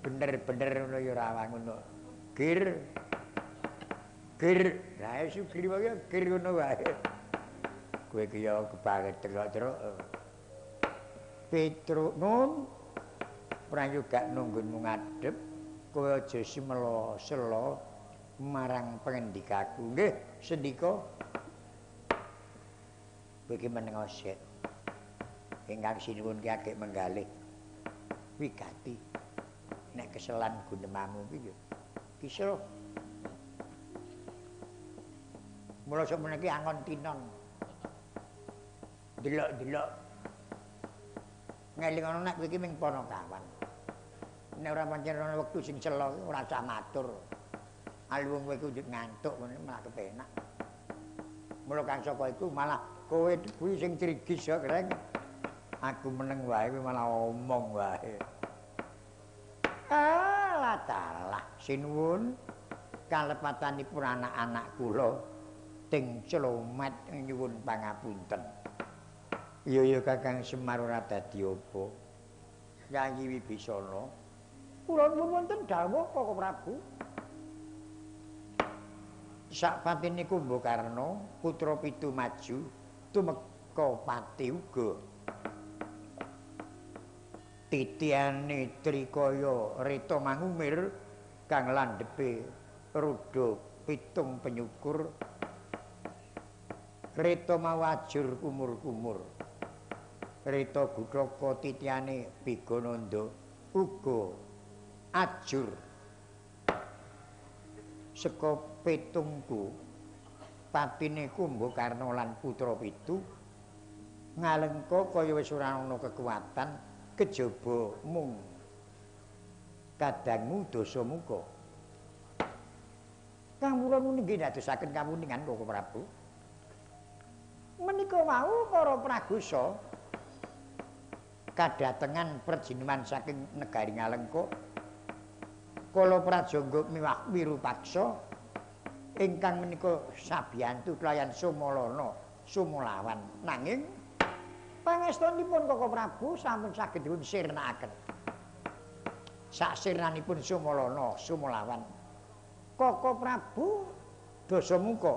bener-bener ngono ya ora wangun kok. Gir. Gir. Lah Sugriwa ki gir ngono wae. Kowe iki ya kebanget terok-terok. Petruk nun prayoga nunggunmu ngadhep kowe aja simela sela marang pengendikaku. Nggih, sendika. Kowe iki meneng sik. Ingkang sinuwun ki agek menggalih wigati. Nek keselan gunemamu ki ya kisruh. Mula sakmene iki angon tinon. Delok-delok. Ngeling ana nek kowe iki ming panakawan. Nek ora pancen ana wektu sing sela ora usah matur. Aluwung kowe iku ngantuk ngono malah kepenak. Mula kang saka iku malah kowe kuwi sing trigis ya kreng. Aku meneng wae kowe malah omong wae. Alah dalah sinuwun kalepatanipun anak-anak kula teng Clomet nyuwun pangapunten. Iya ya Kakang Semar ora dadi apa. Yayi Wibisana kula nuwun wonten dawuh Koko Prabu. Sakpatine Kumbakarna putra pitu maju tumeka pati uga. Titiane Trikaya Reta Mangumir kang landhepe roda pitung penyukur. Reta mawajur kumur-kumur. Reta Guthaka titiane Bigananda uga ajur. Seka petungku patine Kumbakarna lan putra pitu ngalengka kaya wis ora ana kekuatan kejaba mung kadangmu Dasamuka. Kawula nggih ndadosaken kawuningan Koko Prabu. Menika wau para pragosa kadatengan perjineman saking negari Ngalengka kala prajangga miwah Wirupaksa ingkang menika sabiyantu kelayan Sumalana Sumalawan. Nanging pangestunipun Koko Prabu sampun saged dipun sirnakaken. Saksirnanipun Sumalana Sumalawan, Koko Prabu Dasamuka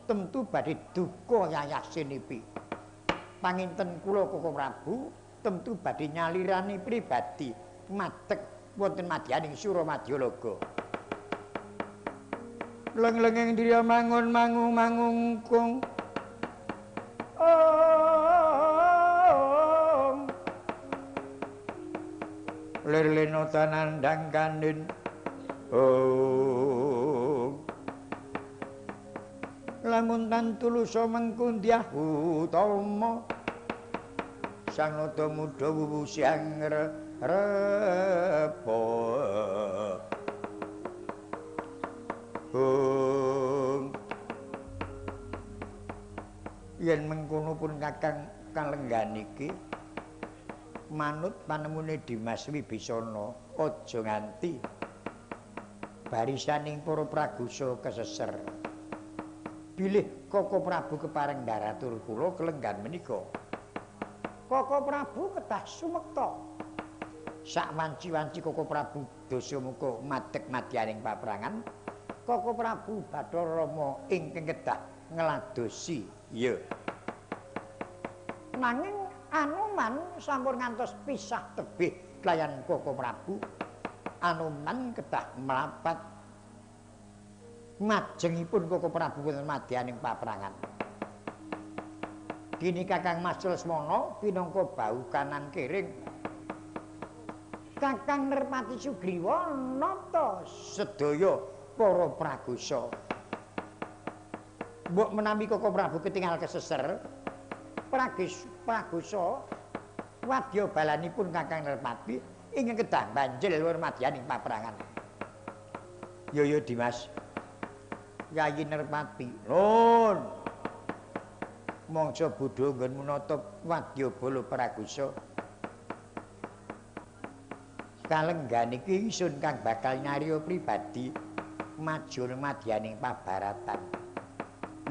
tentu badhe duka yayah sinipi. Panginten kula Koko Prabu tentu badhe nyalirani pribadi madeg wonten madyaning Suramadyalaga. Leng-lenging driya mangun mangung mangungkung. Om. Lir-lena tanandang kanin. Om. Lamun tan tulusa mengku ndyah utama. Sang nada muda wuwu siang repo. Om. Yen mengkono pun Kakang kalenggan iki manut panemune Dimas Wibisana aja nganti barisaning para pragusa keseser. Bilih Koko Prabu kepareng ndaratur kula kelenggan menika. Koko Prabu kedah sumekta. Sak wanci-wanci Koko Prabu Dasamuka madeg madyaning paprangan, Koko Prabu Bathara Rama ingkang kedah ngladosi. Iya. Nanging Anoman sampun ngantos pisah tebih kelayan Koko Prabu. Anoman kedah mrapat majengipun Koko Prabu wonten madyaning paprangan. Dene Kakang Mas Lesmana pinangka bau kanan kiring. Kakang Nerpati Sugriwa nata sedaya para pragusa. Mbok menawi Koko Prabu ketingal keseser, pragusa wadya balanipun Kakang Nerpati ingkang kedah banjel wonten madyaning paprangan. Yo yo Dimas. Yayi Nerpati. Nun. Mangsa bodho nggonmu nata wadya bala pragusa. Kalenggan iki ingsun kang bakal nyariya pribadi maju ning madyaning pabaratan.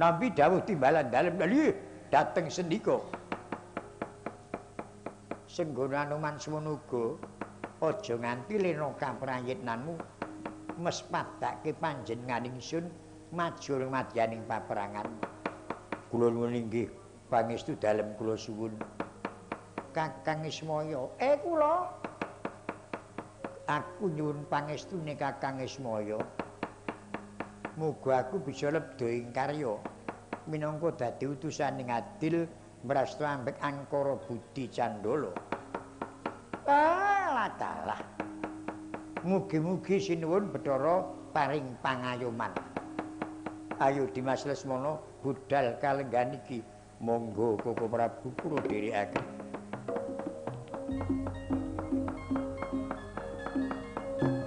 Nampi dawuh timbalan dalem lha dhateng sendika. Senggono Anoman semono uga aja nganti lena kaprayitnanmu mespadake panjenengan ingsun maju ning madyaning paperangan. Kula nuwun inggih pangestu dalem kula suwun. Kakang Ismaya, kula aku nyuwun pangestune Kakang Ismaya. Muga aku bisa lebda ing karya minangka dadi utusaning adil mrasta ambek angkara budi candala. Alah dalah. Mugi-mugi sinuwun Bathara paring pangayoman. Ayo Dimas Lesmana budal kalenggan iki. Monggo Koko Prabu kula dherekaken. Oh.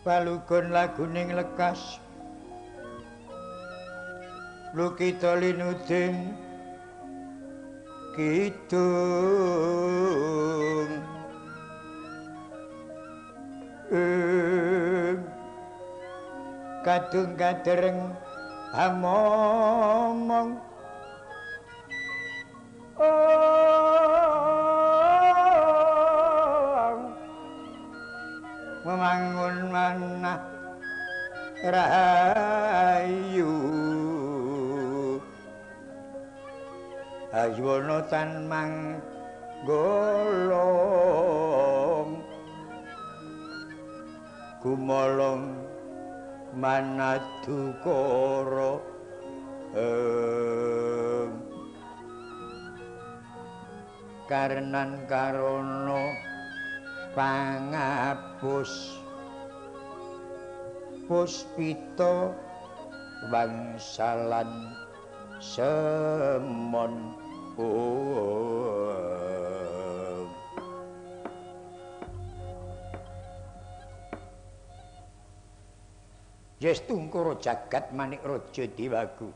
Palugon laguning lekas lukita linuding kidung kadung kadereng amomong memangun manah rahayu aywana tan manggolong gumolong manadukara karenan karana pangapus puspita wangsalan semon. Yestungkara jagat manik raja dewaku.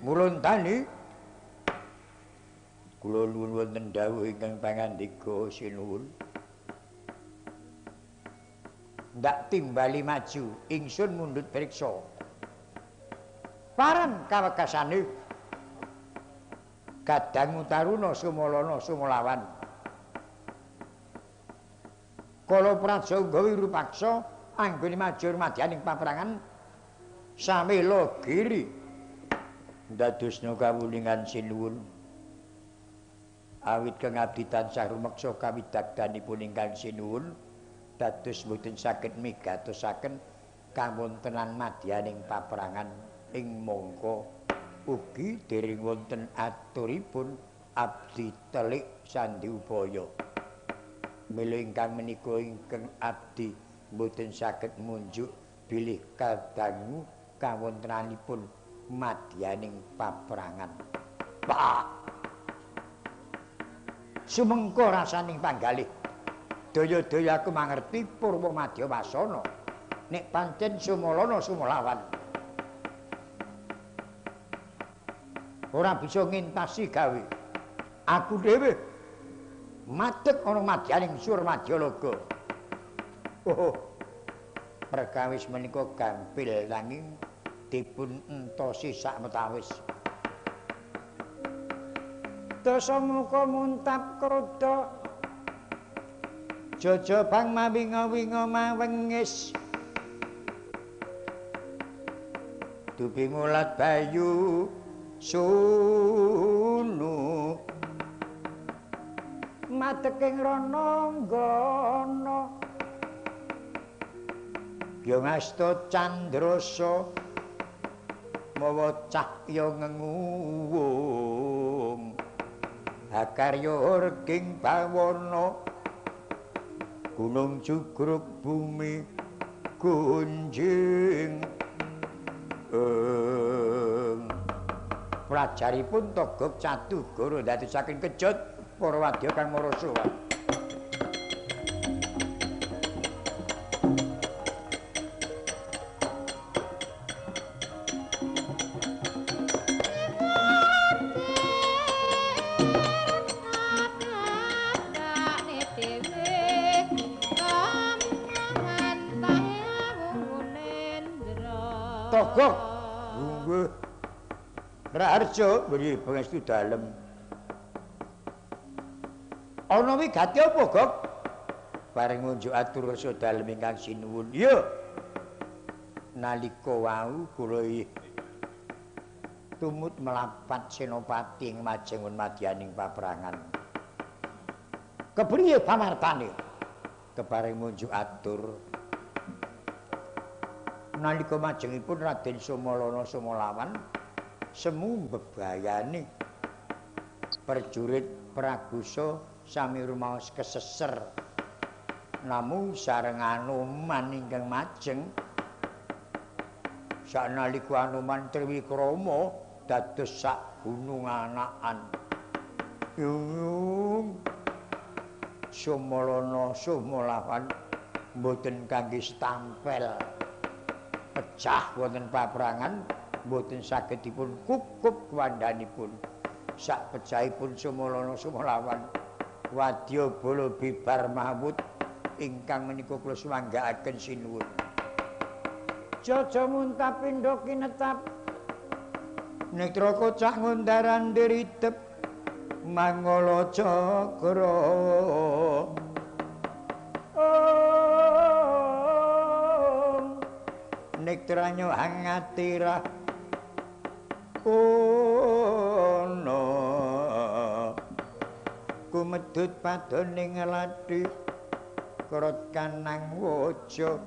Mulontani kula nuwun wonten dawuh ingkang pangandika sinuwun. Ndak timbali maju, ingsun mundhut priksa. Paran kawekasane Kadang Taruna Sumalana Sumalawan. Kala praja gawe rupaksa anggone maju madyaning paprangan samela giri. Ndadosna kawuningan sinuwun. Awit kang abdi tansah rumeksa kawidagdanipun ingkang sinuwun dados mboten saged migatosaken kawontenan madyaning paprangan ing mangka ugi dereng wonten aturipun abdi telik sandi upaya. Mila ingkang menika ingkang abdi mboten saged munjuk bilih kadangu kawontenanipun madyaning paprangan. Pak sumengko rasaning panggalih daya-daya aku mangerti purwa madya wasana nek pancen Sumalana Sumalawan ora bisa ngentasi gawe aku dhewe madeg ana madyaning Surmadyalaga. Oh, perkawis menika gampil nanging dipun entosi sakwetawis. Dasamuka muntap kroda jajabang mawinga-winga mawengis dupi mulat bayu sunu madeg ing rananggana ya ngasta candrasa mawa cahya ngenguwung akarya orking bawana gunung jugruk bumi gunjing. Prajaripun Togog Catugara ndadosaken kejut para wadya kang marasa. Togog nggih Raharja nggih pangestu dalem. Ana wigati apa, Gog? Bareng ngunjuk atur rasa dalem ingkang sinuwun. Iya. Nalika wau kula tumut melapat senopati ing majengun madyaning paprangan. Kepriye pamartane? Kebareng ngunjuk atur nalika majengipun Raden Sumalana Sumalawan semu bebayani prajurit Pragusa sami rumaos keseser. Namung sareng Anoman ingkang majeng. Saknalika Anoman Triwikrama dados sak gunung anakan. Yung Sumalana Sumalawan Mboten kangge stampel. Pecah wonten paprangan mboten saged dipun kukup kuwandhanipun. Sak pecahipun Sumalana Sumalawan wadya bala bibar mawut ingkang menika kula sumanggaaken sinuwun. Jaja muntap pindha kinetap netra kocak ngundaran diridep mangala cakra. Nektranyo hangatirah ono kumedhut padone nglathi krot kanang waja.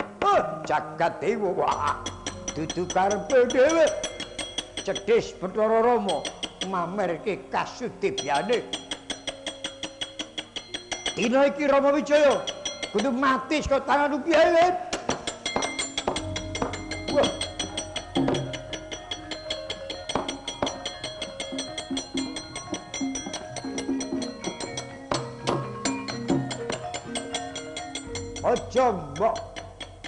Jagat dewa dudu karepe dhewe. Cedhis Bathara Rama mamerke kasudibyane. Dina iki Rama Wijaya kudu mati saka tangan piye. Wah. Aja mbok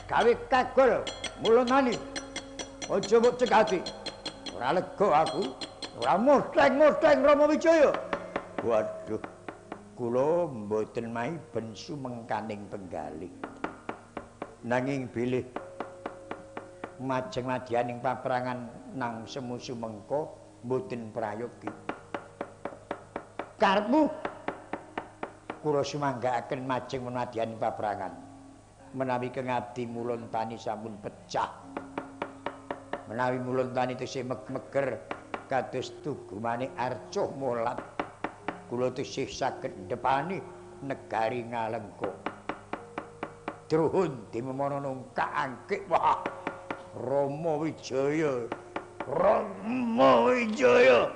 gawe kagol mulonani. Aja mbok cekati. Ora lega aku. Ora moteng-moteng Rama Wijaya. Waduh. Kula mboten maiben sumengkaning penggalih. Nanging bilih majeng madyaning paprangan nang semu sumengka mboten prayogi. Karepmu kula sumanggaaken majeng madyaning paprangan. Menawi keng abdi Mulontani sampun pecah. Menawi Mulontani tesih meger kados tugumane arcuh molat. Kula tesih saged ndepani negari Ngalengka. Druhun dimemono nungkak angkik. Wah. Rama Wijaya, Rama Wijaya.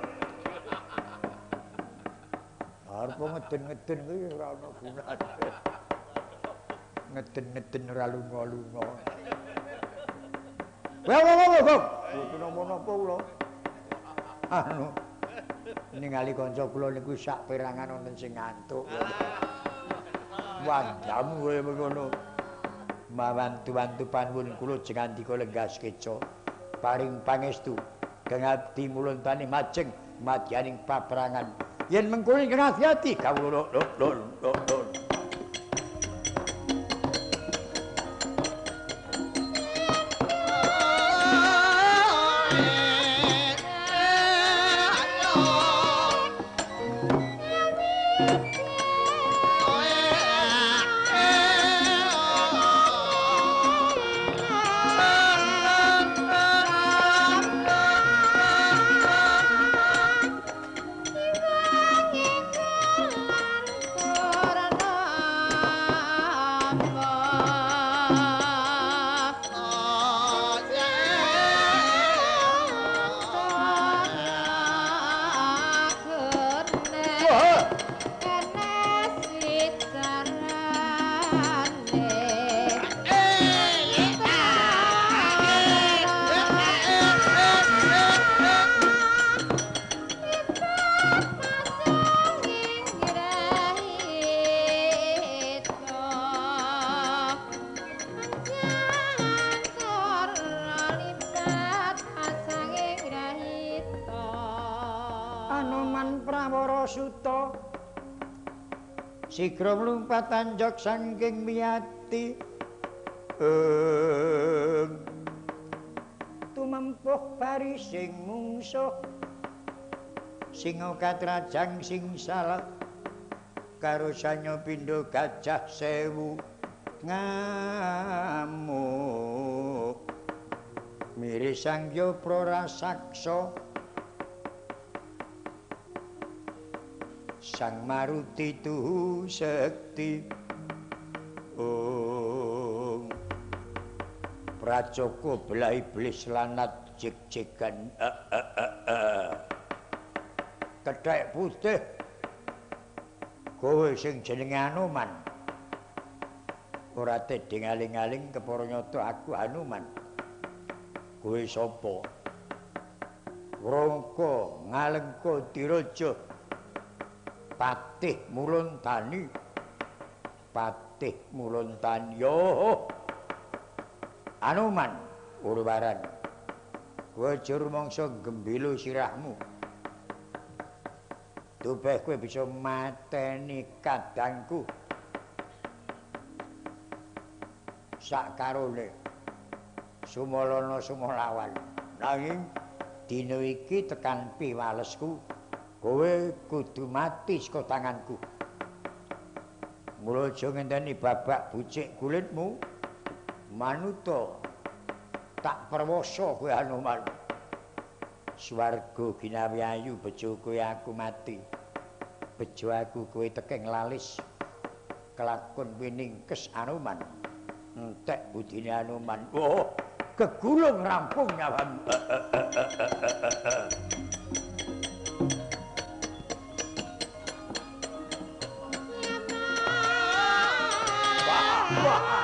Arep ngeden-ngeden kuwi ora ana gunane. Ngeden-ngeden ora lunga-lunga. Wah, wah, wah, wah. Mboten napa-napa kula. Anu ningali kanca kula niku sak perangan wonten sing ngantuk. Wandamu kaya ngono. Mawantu-wantu panuwun kula jengandika lenggah sekeca paring pangestu kang abdi Mulontani majeng madyaning paprangan. Yen mengkono ingkang ati-ati kawula lho lho lho. Sigra mlumpat anjok saking miyati. Tumempuh barising mungsuh. Singa katrajang sing salah karo sanya pindha gajah sewu ngamuk. Miris Sangya Prarasaksa Sang Maruti tuhu sekti. Om Pracaka belah iblis lanat jeg-jegan. Kethek putih kowe sing jenenge Hanuman. Ora tedhing aling-aling kepara nyata aku Hanuman. Kowe sapa? Wrangka Ngalengka Diraja Patih Mulontani. Patih Patih Mulontanya. Anoman Urwaran, kowe aja rumangsa gembilo sirahmu. Tubeh kowe bisa mateni kadangku. Sakarone Sumalana Sumalawan. Nanging dina iki tekan piwalesku, kowe kudu mati saka tanganku. Mula aja ngenteni babak bucik kulitmu, manuta tak perwasa kowe Anoman. Swarga ginawi ayu bejo kowe aku mati. Bejo aku kowe tekeng lalis. Kelakon winingkes Anoman. Entek budine Anoman. Oh, kegulung rampung nyawamu. Wah.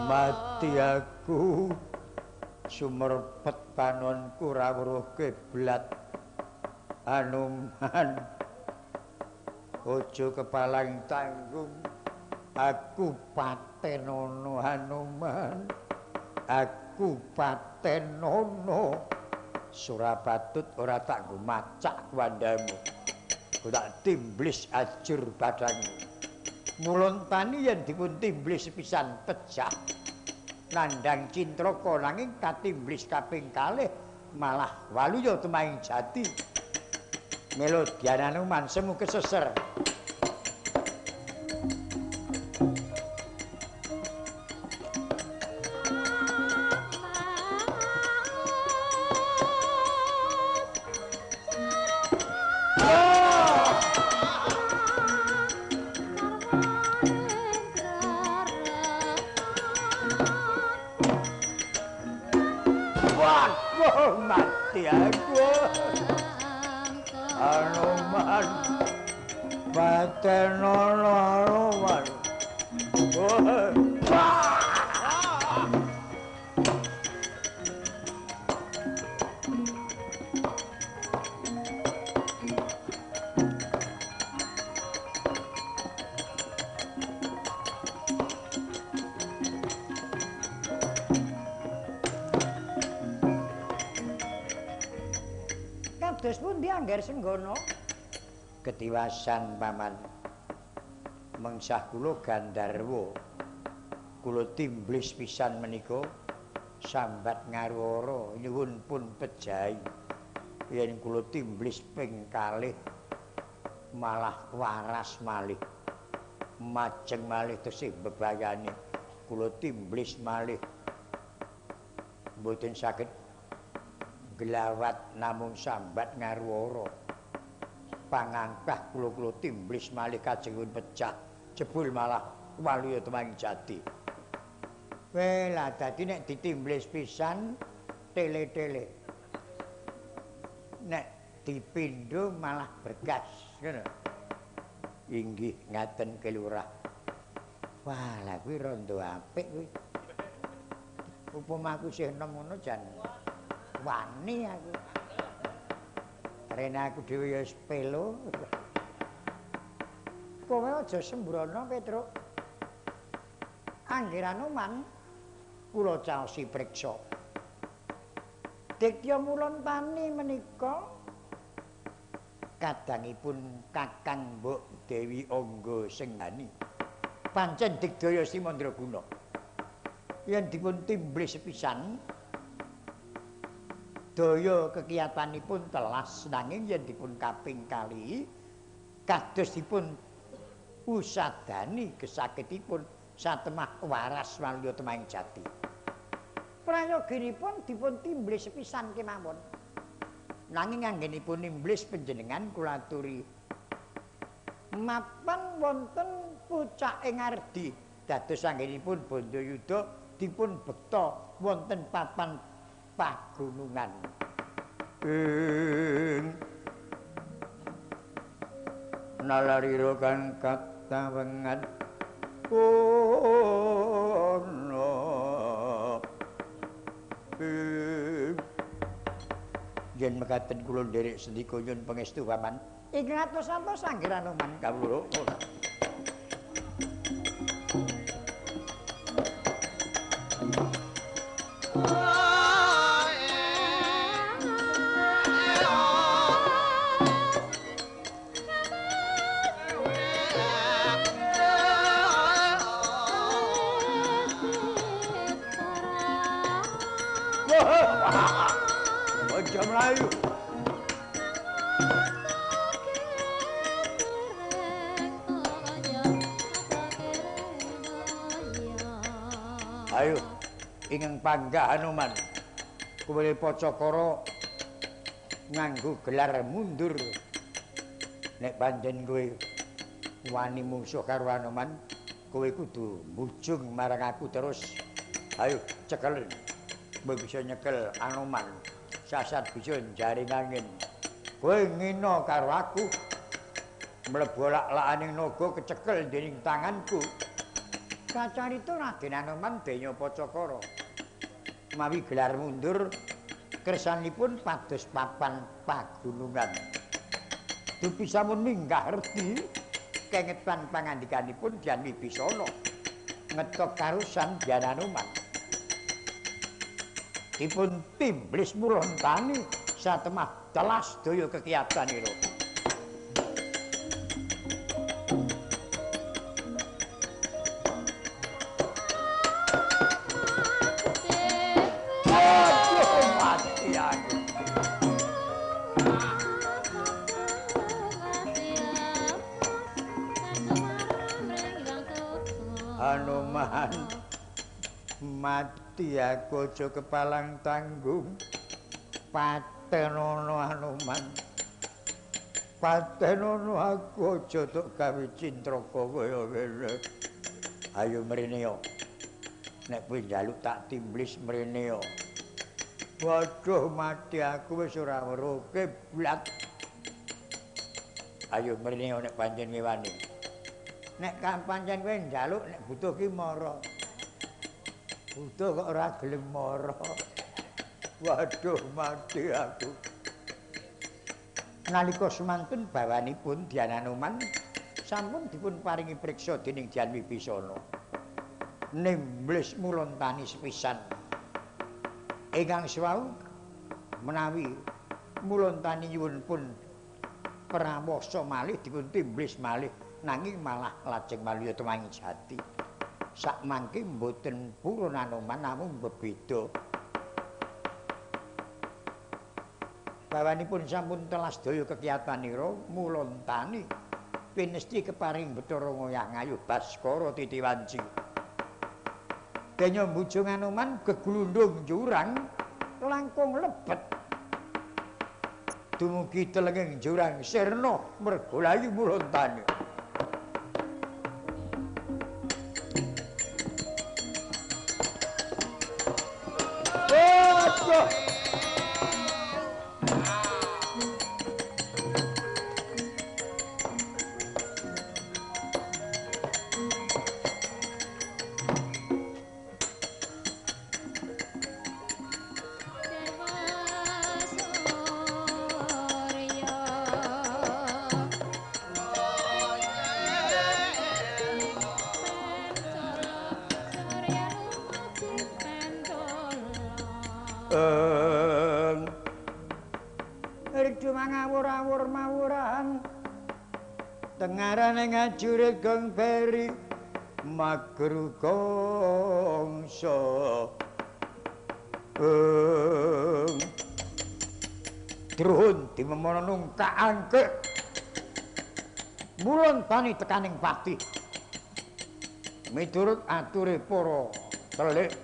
Mati aku sumerpet panonku rawuh kiblat. Anoman aja kepalang tanggung, aku patenono Anoman, aku patenono. Surapatut ora tak nggo macak kuwandamu, tak timblis ajur badanmu. Mulontani yen dipun timblis pisan pecah nandhang cintraka, nanging katimblis kaping kalih malah waluya tumahing jati. Melodian Anoman semu keseser. Mati aku Anoman, patenono Anoman. Kados pundi Angger Senggana? Ketiwasan paman. Mengsah kula Gandharwa. Kula timblis pisan menika sambat ngarwara nyuwun pun pejahi. Yen kula timblis ping kalih malah waras malih. Majeng malih tesih bebayani. Kula timblis malih. Mboten saged glawat namung sambat ngarwara. Pangangkah kula-kula timblis malih kajengipun pecah, jebul malah waluya tumang jati. Welah dadi nek ditimblis pisan Tele-tele. Nek dipindho malah bergas ngono. Inggih ngaten Ki Lurah. Wah, lha kuwi rondo apik kuwi. Upama aku isih enom ngono jan wani aku. Rene aku dhewe ya wis pelo. Kowe aja sembrono, Petruk. Angger Anoman kula caosi priksa. Digdaya Mulontani menika kadangipun Kakang Mbok Dewi Angga Senggani. Pancen digdaya Sri Mandraguna. Yen dipun timblis sepisan daya kekiyatanipun telas, nanging yen dipun kaping kali kados dipun usadani gesakitipun satemah waras waluya temahing jati. Prayoginipun dipun timblis sepisan kemawon. Nanging anggenipun nimblis panjenengan kula aturi mapan wonten pucake ngardi dados anggenipun Bandayuda dipun bekta wonten papan pagunungan. Ing nalarira kang katawengan ana yen mekaten kula nderek sendika nyuwun pangestu paman. Ing atos-atos angger Anoman kawula. Aja mlayu. Ayo ingkang panggah Hanuman. Kowe Pacakara nganggo gelar mundur. Nek pancen kowe wani mungsuh karo Hanuman, kowe kudu mbujung marang aku terus. Ayo cekel. Kowe bisa nyekel Hanuman. Sasat bisa jaring angin. Kowe ngina karo aku. Mlebu lak-lakaning naga kecekel dening tanganku. Kacarita Raden Anoman denya Pacakara. Mawi gelar mundur kersanipun pados papan pagunungan. Dupi sampun minggah redi kengetan pangandikanipun Dyan Wibisana. Ngetok karusan Dyan Anoman. Dipun timblis Mulontani satemah telas daya kekiyatanira. Hanuman mati aku aja kepalang tanggung. Patenono Hanuman, patenono aku aja tok gawe cintraka kaya ngene. Ayo mrene yo. Nek kowe njaluk tak timblis mrene yo. Waduh mati aku wis ora weruh kiblat. Ayo mrene yo nek pancen wani. Nek pancen kowe njaluk nek butuh ki mara. Butuh kok ora gelem mara. Waduh mati aku. Nalika semanten bawanipun Dyan Anoman sampun dipun paringi priksa dening Dyan Wibisana. Nimblis Mulontani sepisan. Ingkang sewau menawi Mulontani nyuwun pun prawasa malih dipun timblis malih nanging malah lajeng maluya tumangi jati. Sakmangke mboten purun Anoman namung bebeda. Bawanipun sampun telas daya kekiyatanira Mulontani pinesti keparing Bathara Ngoyah Ngayuh Baskara Titiwanci. Denya mbujung Anoman geglundung jurang langkung lebet. Dumugi telenging jurang sirna merga layu Mulontani. Waduh. Redu mangawur-awur mawurahan tengarane ngajurit gong beri magru gongso. Druhun dimemono nungkak angke mulon tani tekaning pati miturut ature para telik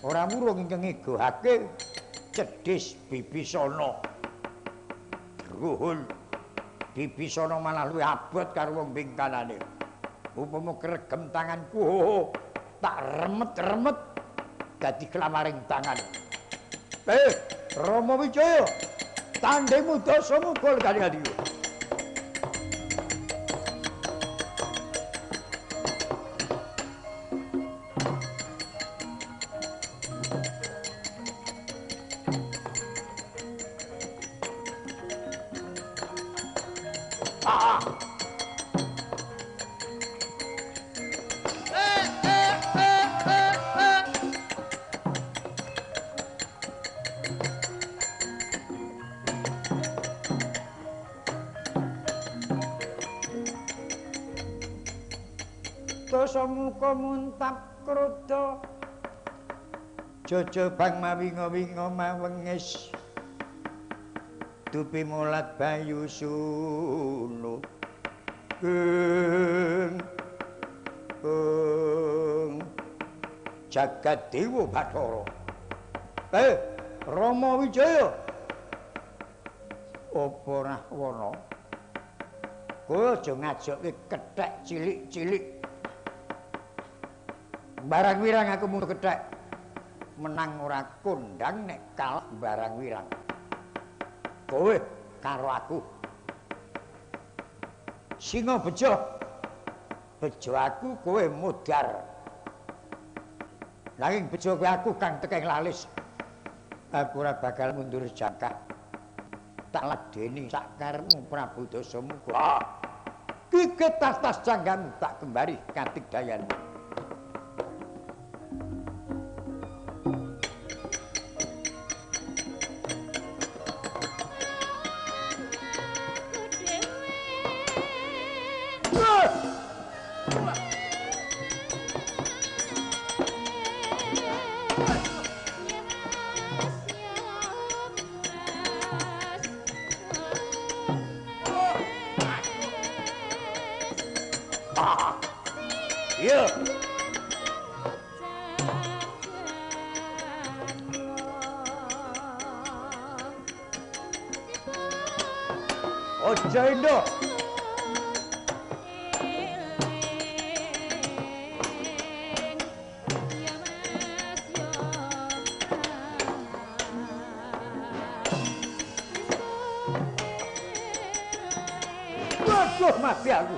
ora murung ingkang ngegohake cedhis Bibisana. Druhun Bibisana malah luwih abot karo wong bingkanane. Upama kregem tanganku tak remet-remet dadi klamaring tangan. Rama Wijaya, tandhingmu Dasamuka kali-kali. Dasamuka muntap kroda jajabang mawinga-winga mawengis dupi mulat bayu sunu. Jagat Dewa Bathara. Rama Wijaya, apa Rahwana kowe aja ngajokke kethek cilik-cilik. Barang wirang aku mung kethek menang ora kondang nek kalah barang wirang. Kowe karo aku singa bejo, bejo aku kowe modar. Nanging bejo kowe aku kang tekeng lalis. Aku ora bakal mundur jangkah. Tak ladeni sakarepmu Prabu Dasamuka. Gigit tas-tas janggamu tak kembari katigdayanmu. Waduh, mati aku.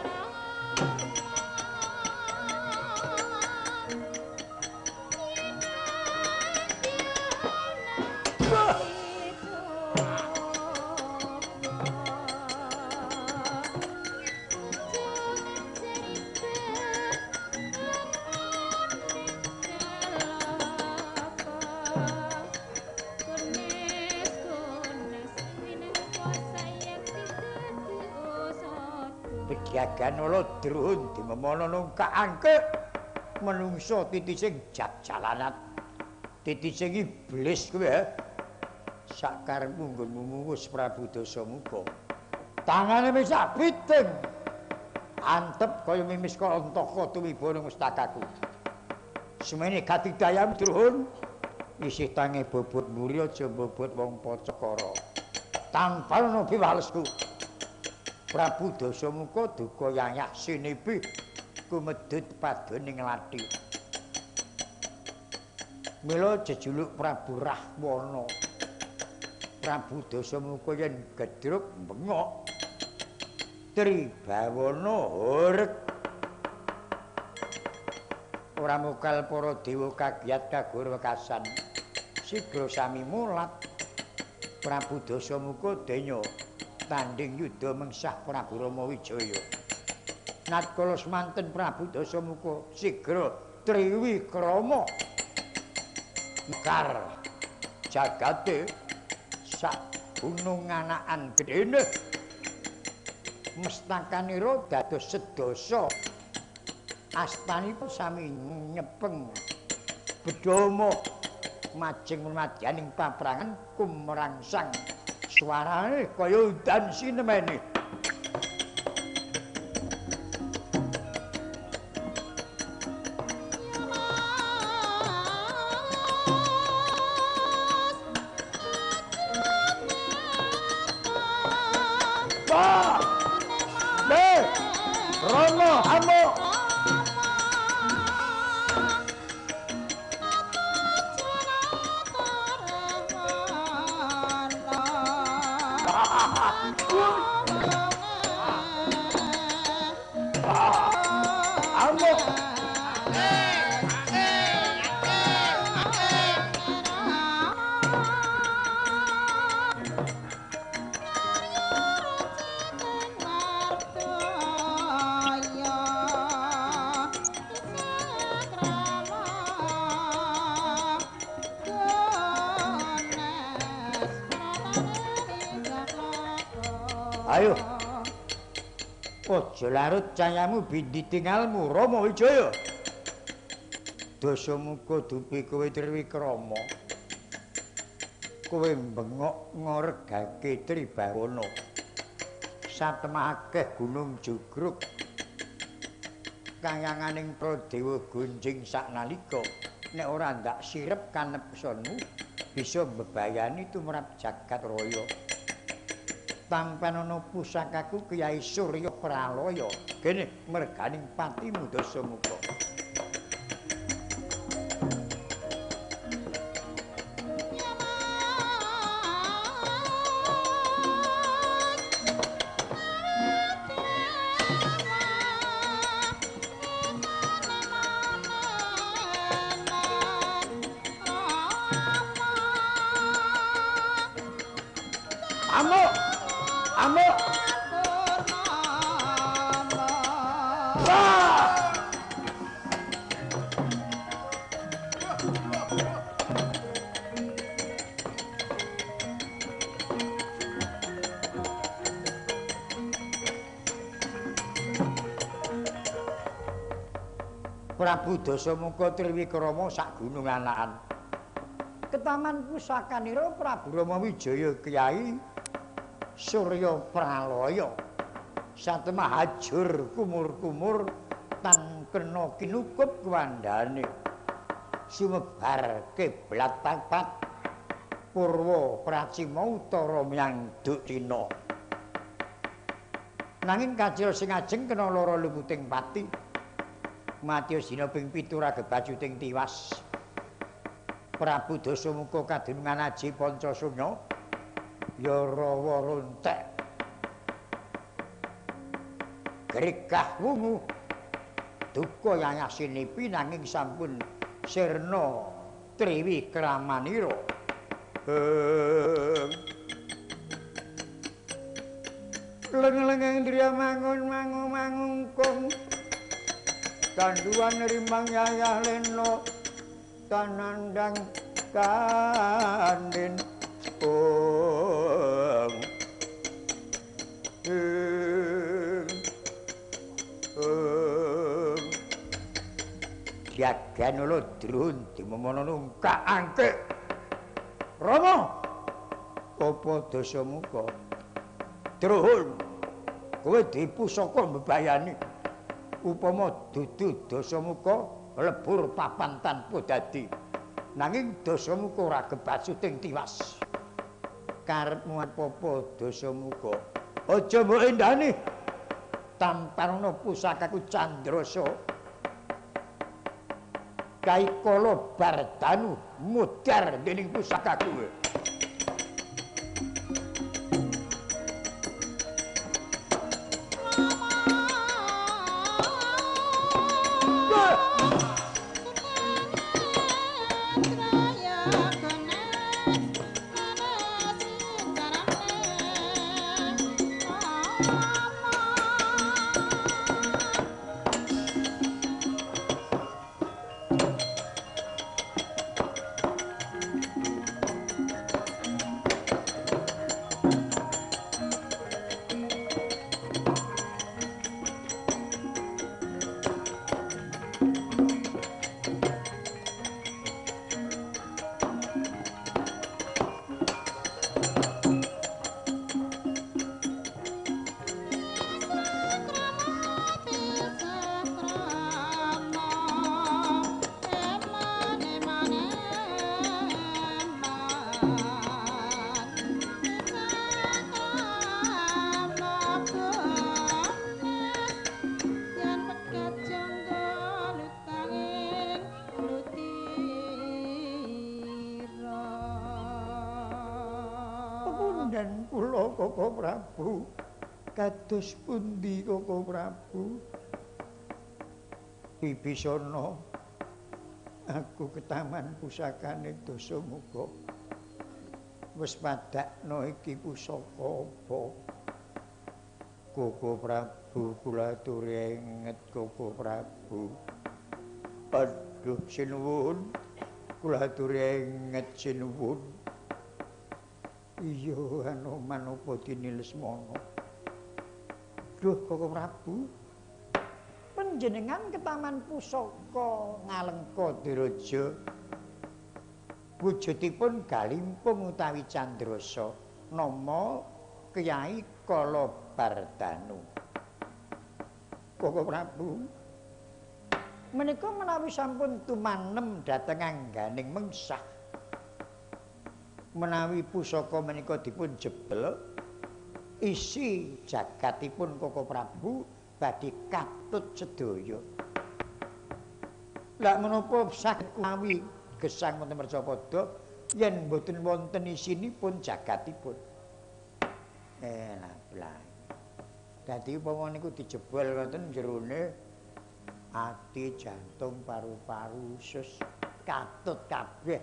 Ganolo druhun dimemono nungkak angke menungso titising jajalanat titising iblis kuwi sakarepmu nggonmu muwus Prabu Dasamuka tangane wis piting antep kaya mimis kantaka tumiba ning mustakaku semene katigdayan druhun isih tange bobot mburi aja bobot wong Pacakara tanpa ono piwalesku Prabu Dasamuka duka yayah sinipi kumedhut padoning lathi. Mila jejuluk Prabu Rahwana. Prabu Dasamuka yen gedruk bengok tribawana horeg. Ora mokal para dewa kagiyat kagur wekasan. Sigra sami mulat Prabu Dasamuka denya tanding yudha mengsah Prabu Rama Wijaya. Natkala semanten Prabu Dasamuka sigra triwikrama mekar jagate sak Gunung Anakan gedene. Mestakanira dados sedasa. Astanipun sami nyepeng bedama majeng madyaning paprangan kumrangsang. Suarane kaya udan sinemene. Rama amuk. Amuk. Ayo. Aja larut cayamu bindi tingalmu Rama Wijaya. Dasamuka dupi kowe Triwikrama. Kowe bengok ngregake Tribawana. Satemah akeh gunung jugruk. Kayanganing Pradewa gunjing saknalika nek ora ndak sirep kanepsonmu bisa mbebayani tumrap jagat raya. Tampanana pusakaku Kyai Surya Pralaya. Kene merganing patimu Dasamuka. Amuk! Amuk! Prabu Dasamuka Triwikrama sak gunung Anakan. Ketaman pusakanira Prabu Rama Wijaya Kyai Surya Pralaya. Satemah hajur kumur-kumur tan kena kinukup kuwandane. Sumebar kiblat papat purwa pracima utara menyang Duksina. Nanging kacil sing ajeng kena lara lumuting pati. Matius dina ping 7 ragebajuting tiwas. Prabu Dasamuka kadunungan aji Pancasunya ya rawa rontek. Gregah wungu duka yayah sinipi nanging sampun sirna Triwikramanira. Leng-lengeng driya mangun mangu mangungkung. Kanduan rimang yayah lena tanandang kandin ong ing ong Jagan lho drun dimemono nungkak angkik. Rama apa Dasamuka? Druhun kowe dipusaka mbebayani. Upama dudu Dasamuka lebur papan tanpa dadi. Nanging Dasamuka ora gebasuting tiwas. Karepmu apa-apa Dasamuka? Aja mbok endani. Tampanana pusakaku Candrasa. Kaikala Bardanu mudhar dening pusakaku. Kahanan kula Koko Prabu kados pundi Koko Prabu? Bibisana, aku ketaman pusakane Dasamuka. Wis padakno iki pusaka apa? Koko Prabu kula aturi inget Koko Prabu. Aduh sinuwun, kula aturi inget sinuwun. Iya Anoman apa dene Lesmana? Duh Koko Prabu, panjenengan ketaman pusaka Ngalengka Diraja. Wujudipun galimpung utawi Candrasa nama Kyai Kalabardanu. Koko Prabu, menika menawi sampun tumanem dhateng angganing mengsah, menawi pusaka menika dipun jebel, isi jagatipun Koko Prabu badhe katut sedaya. Lah menapa saged kuwi gesang wonten Mercapada yen mboten wonten isinipun jagatipun? Lah blay. Dadi upama niku dijebol ngoten jerone ati, jantung, paru-paru, usus katut kabeh.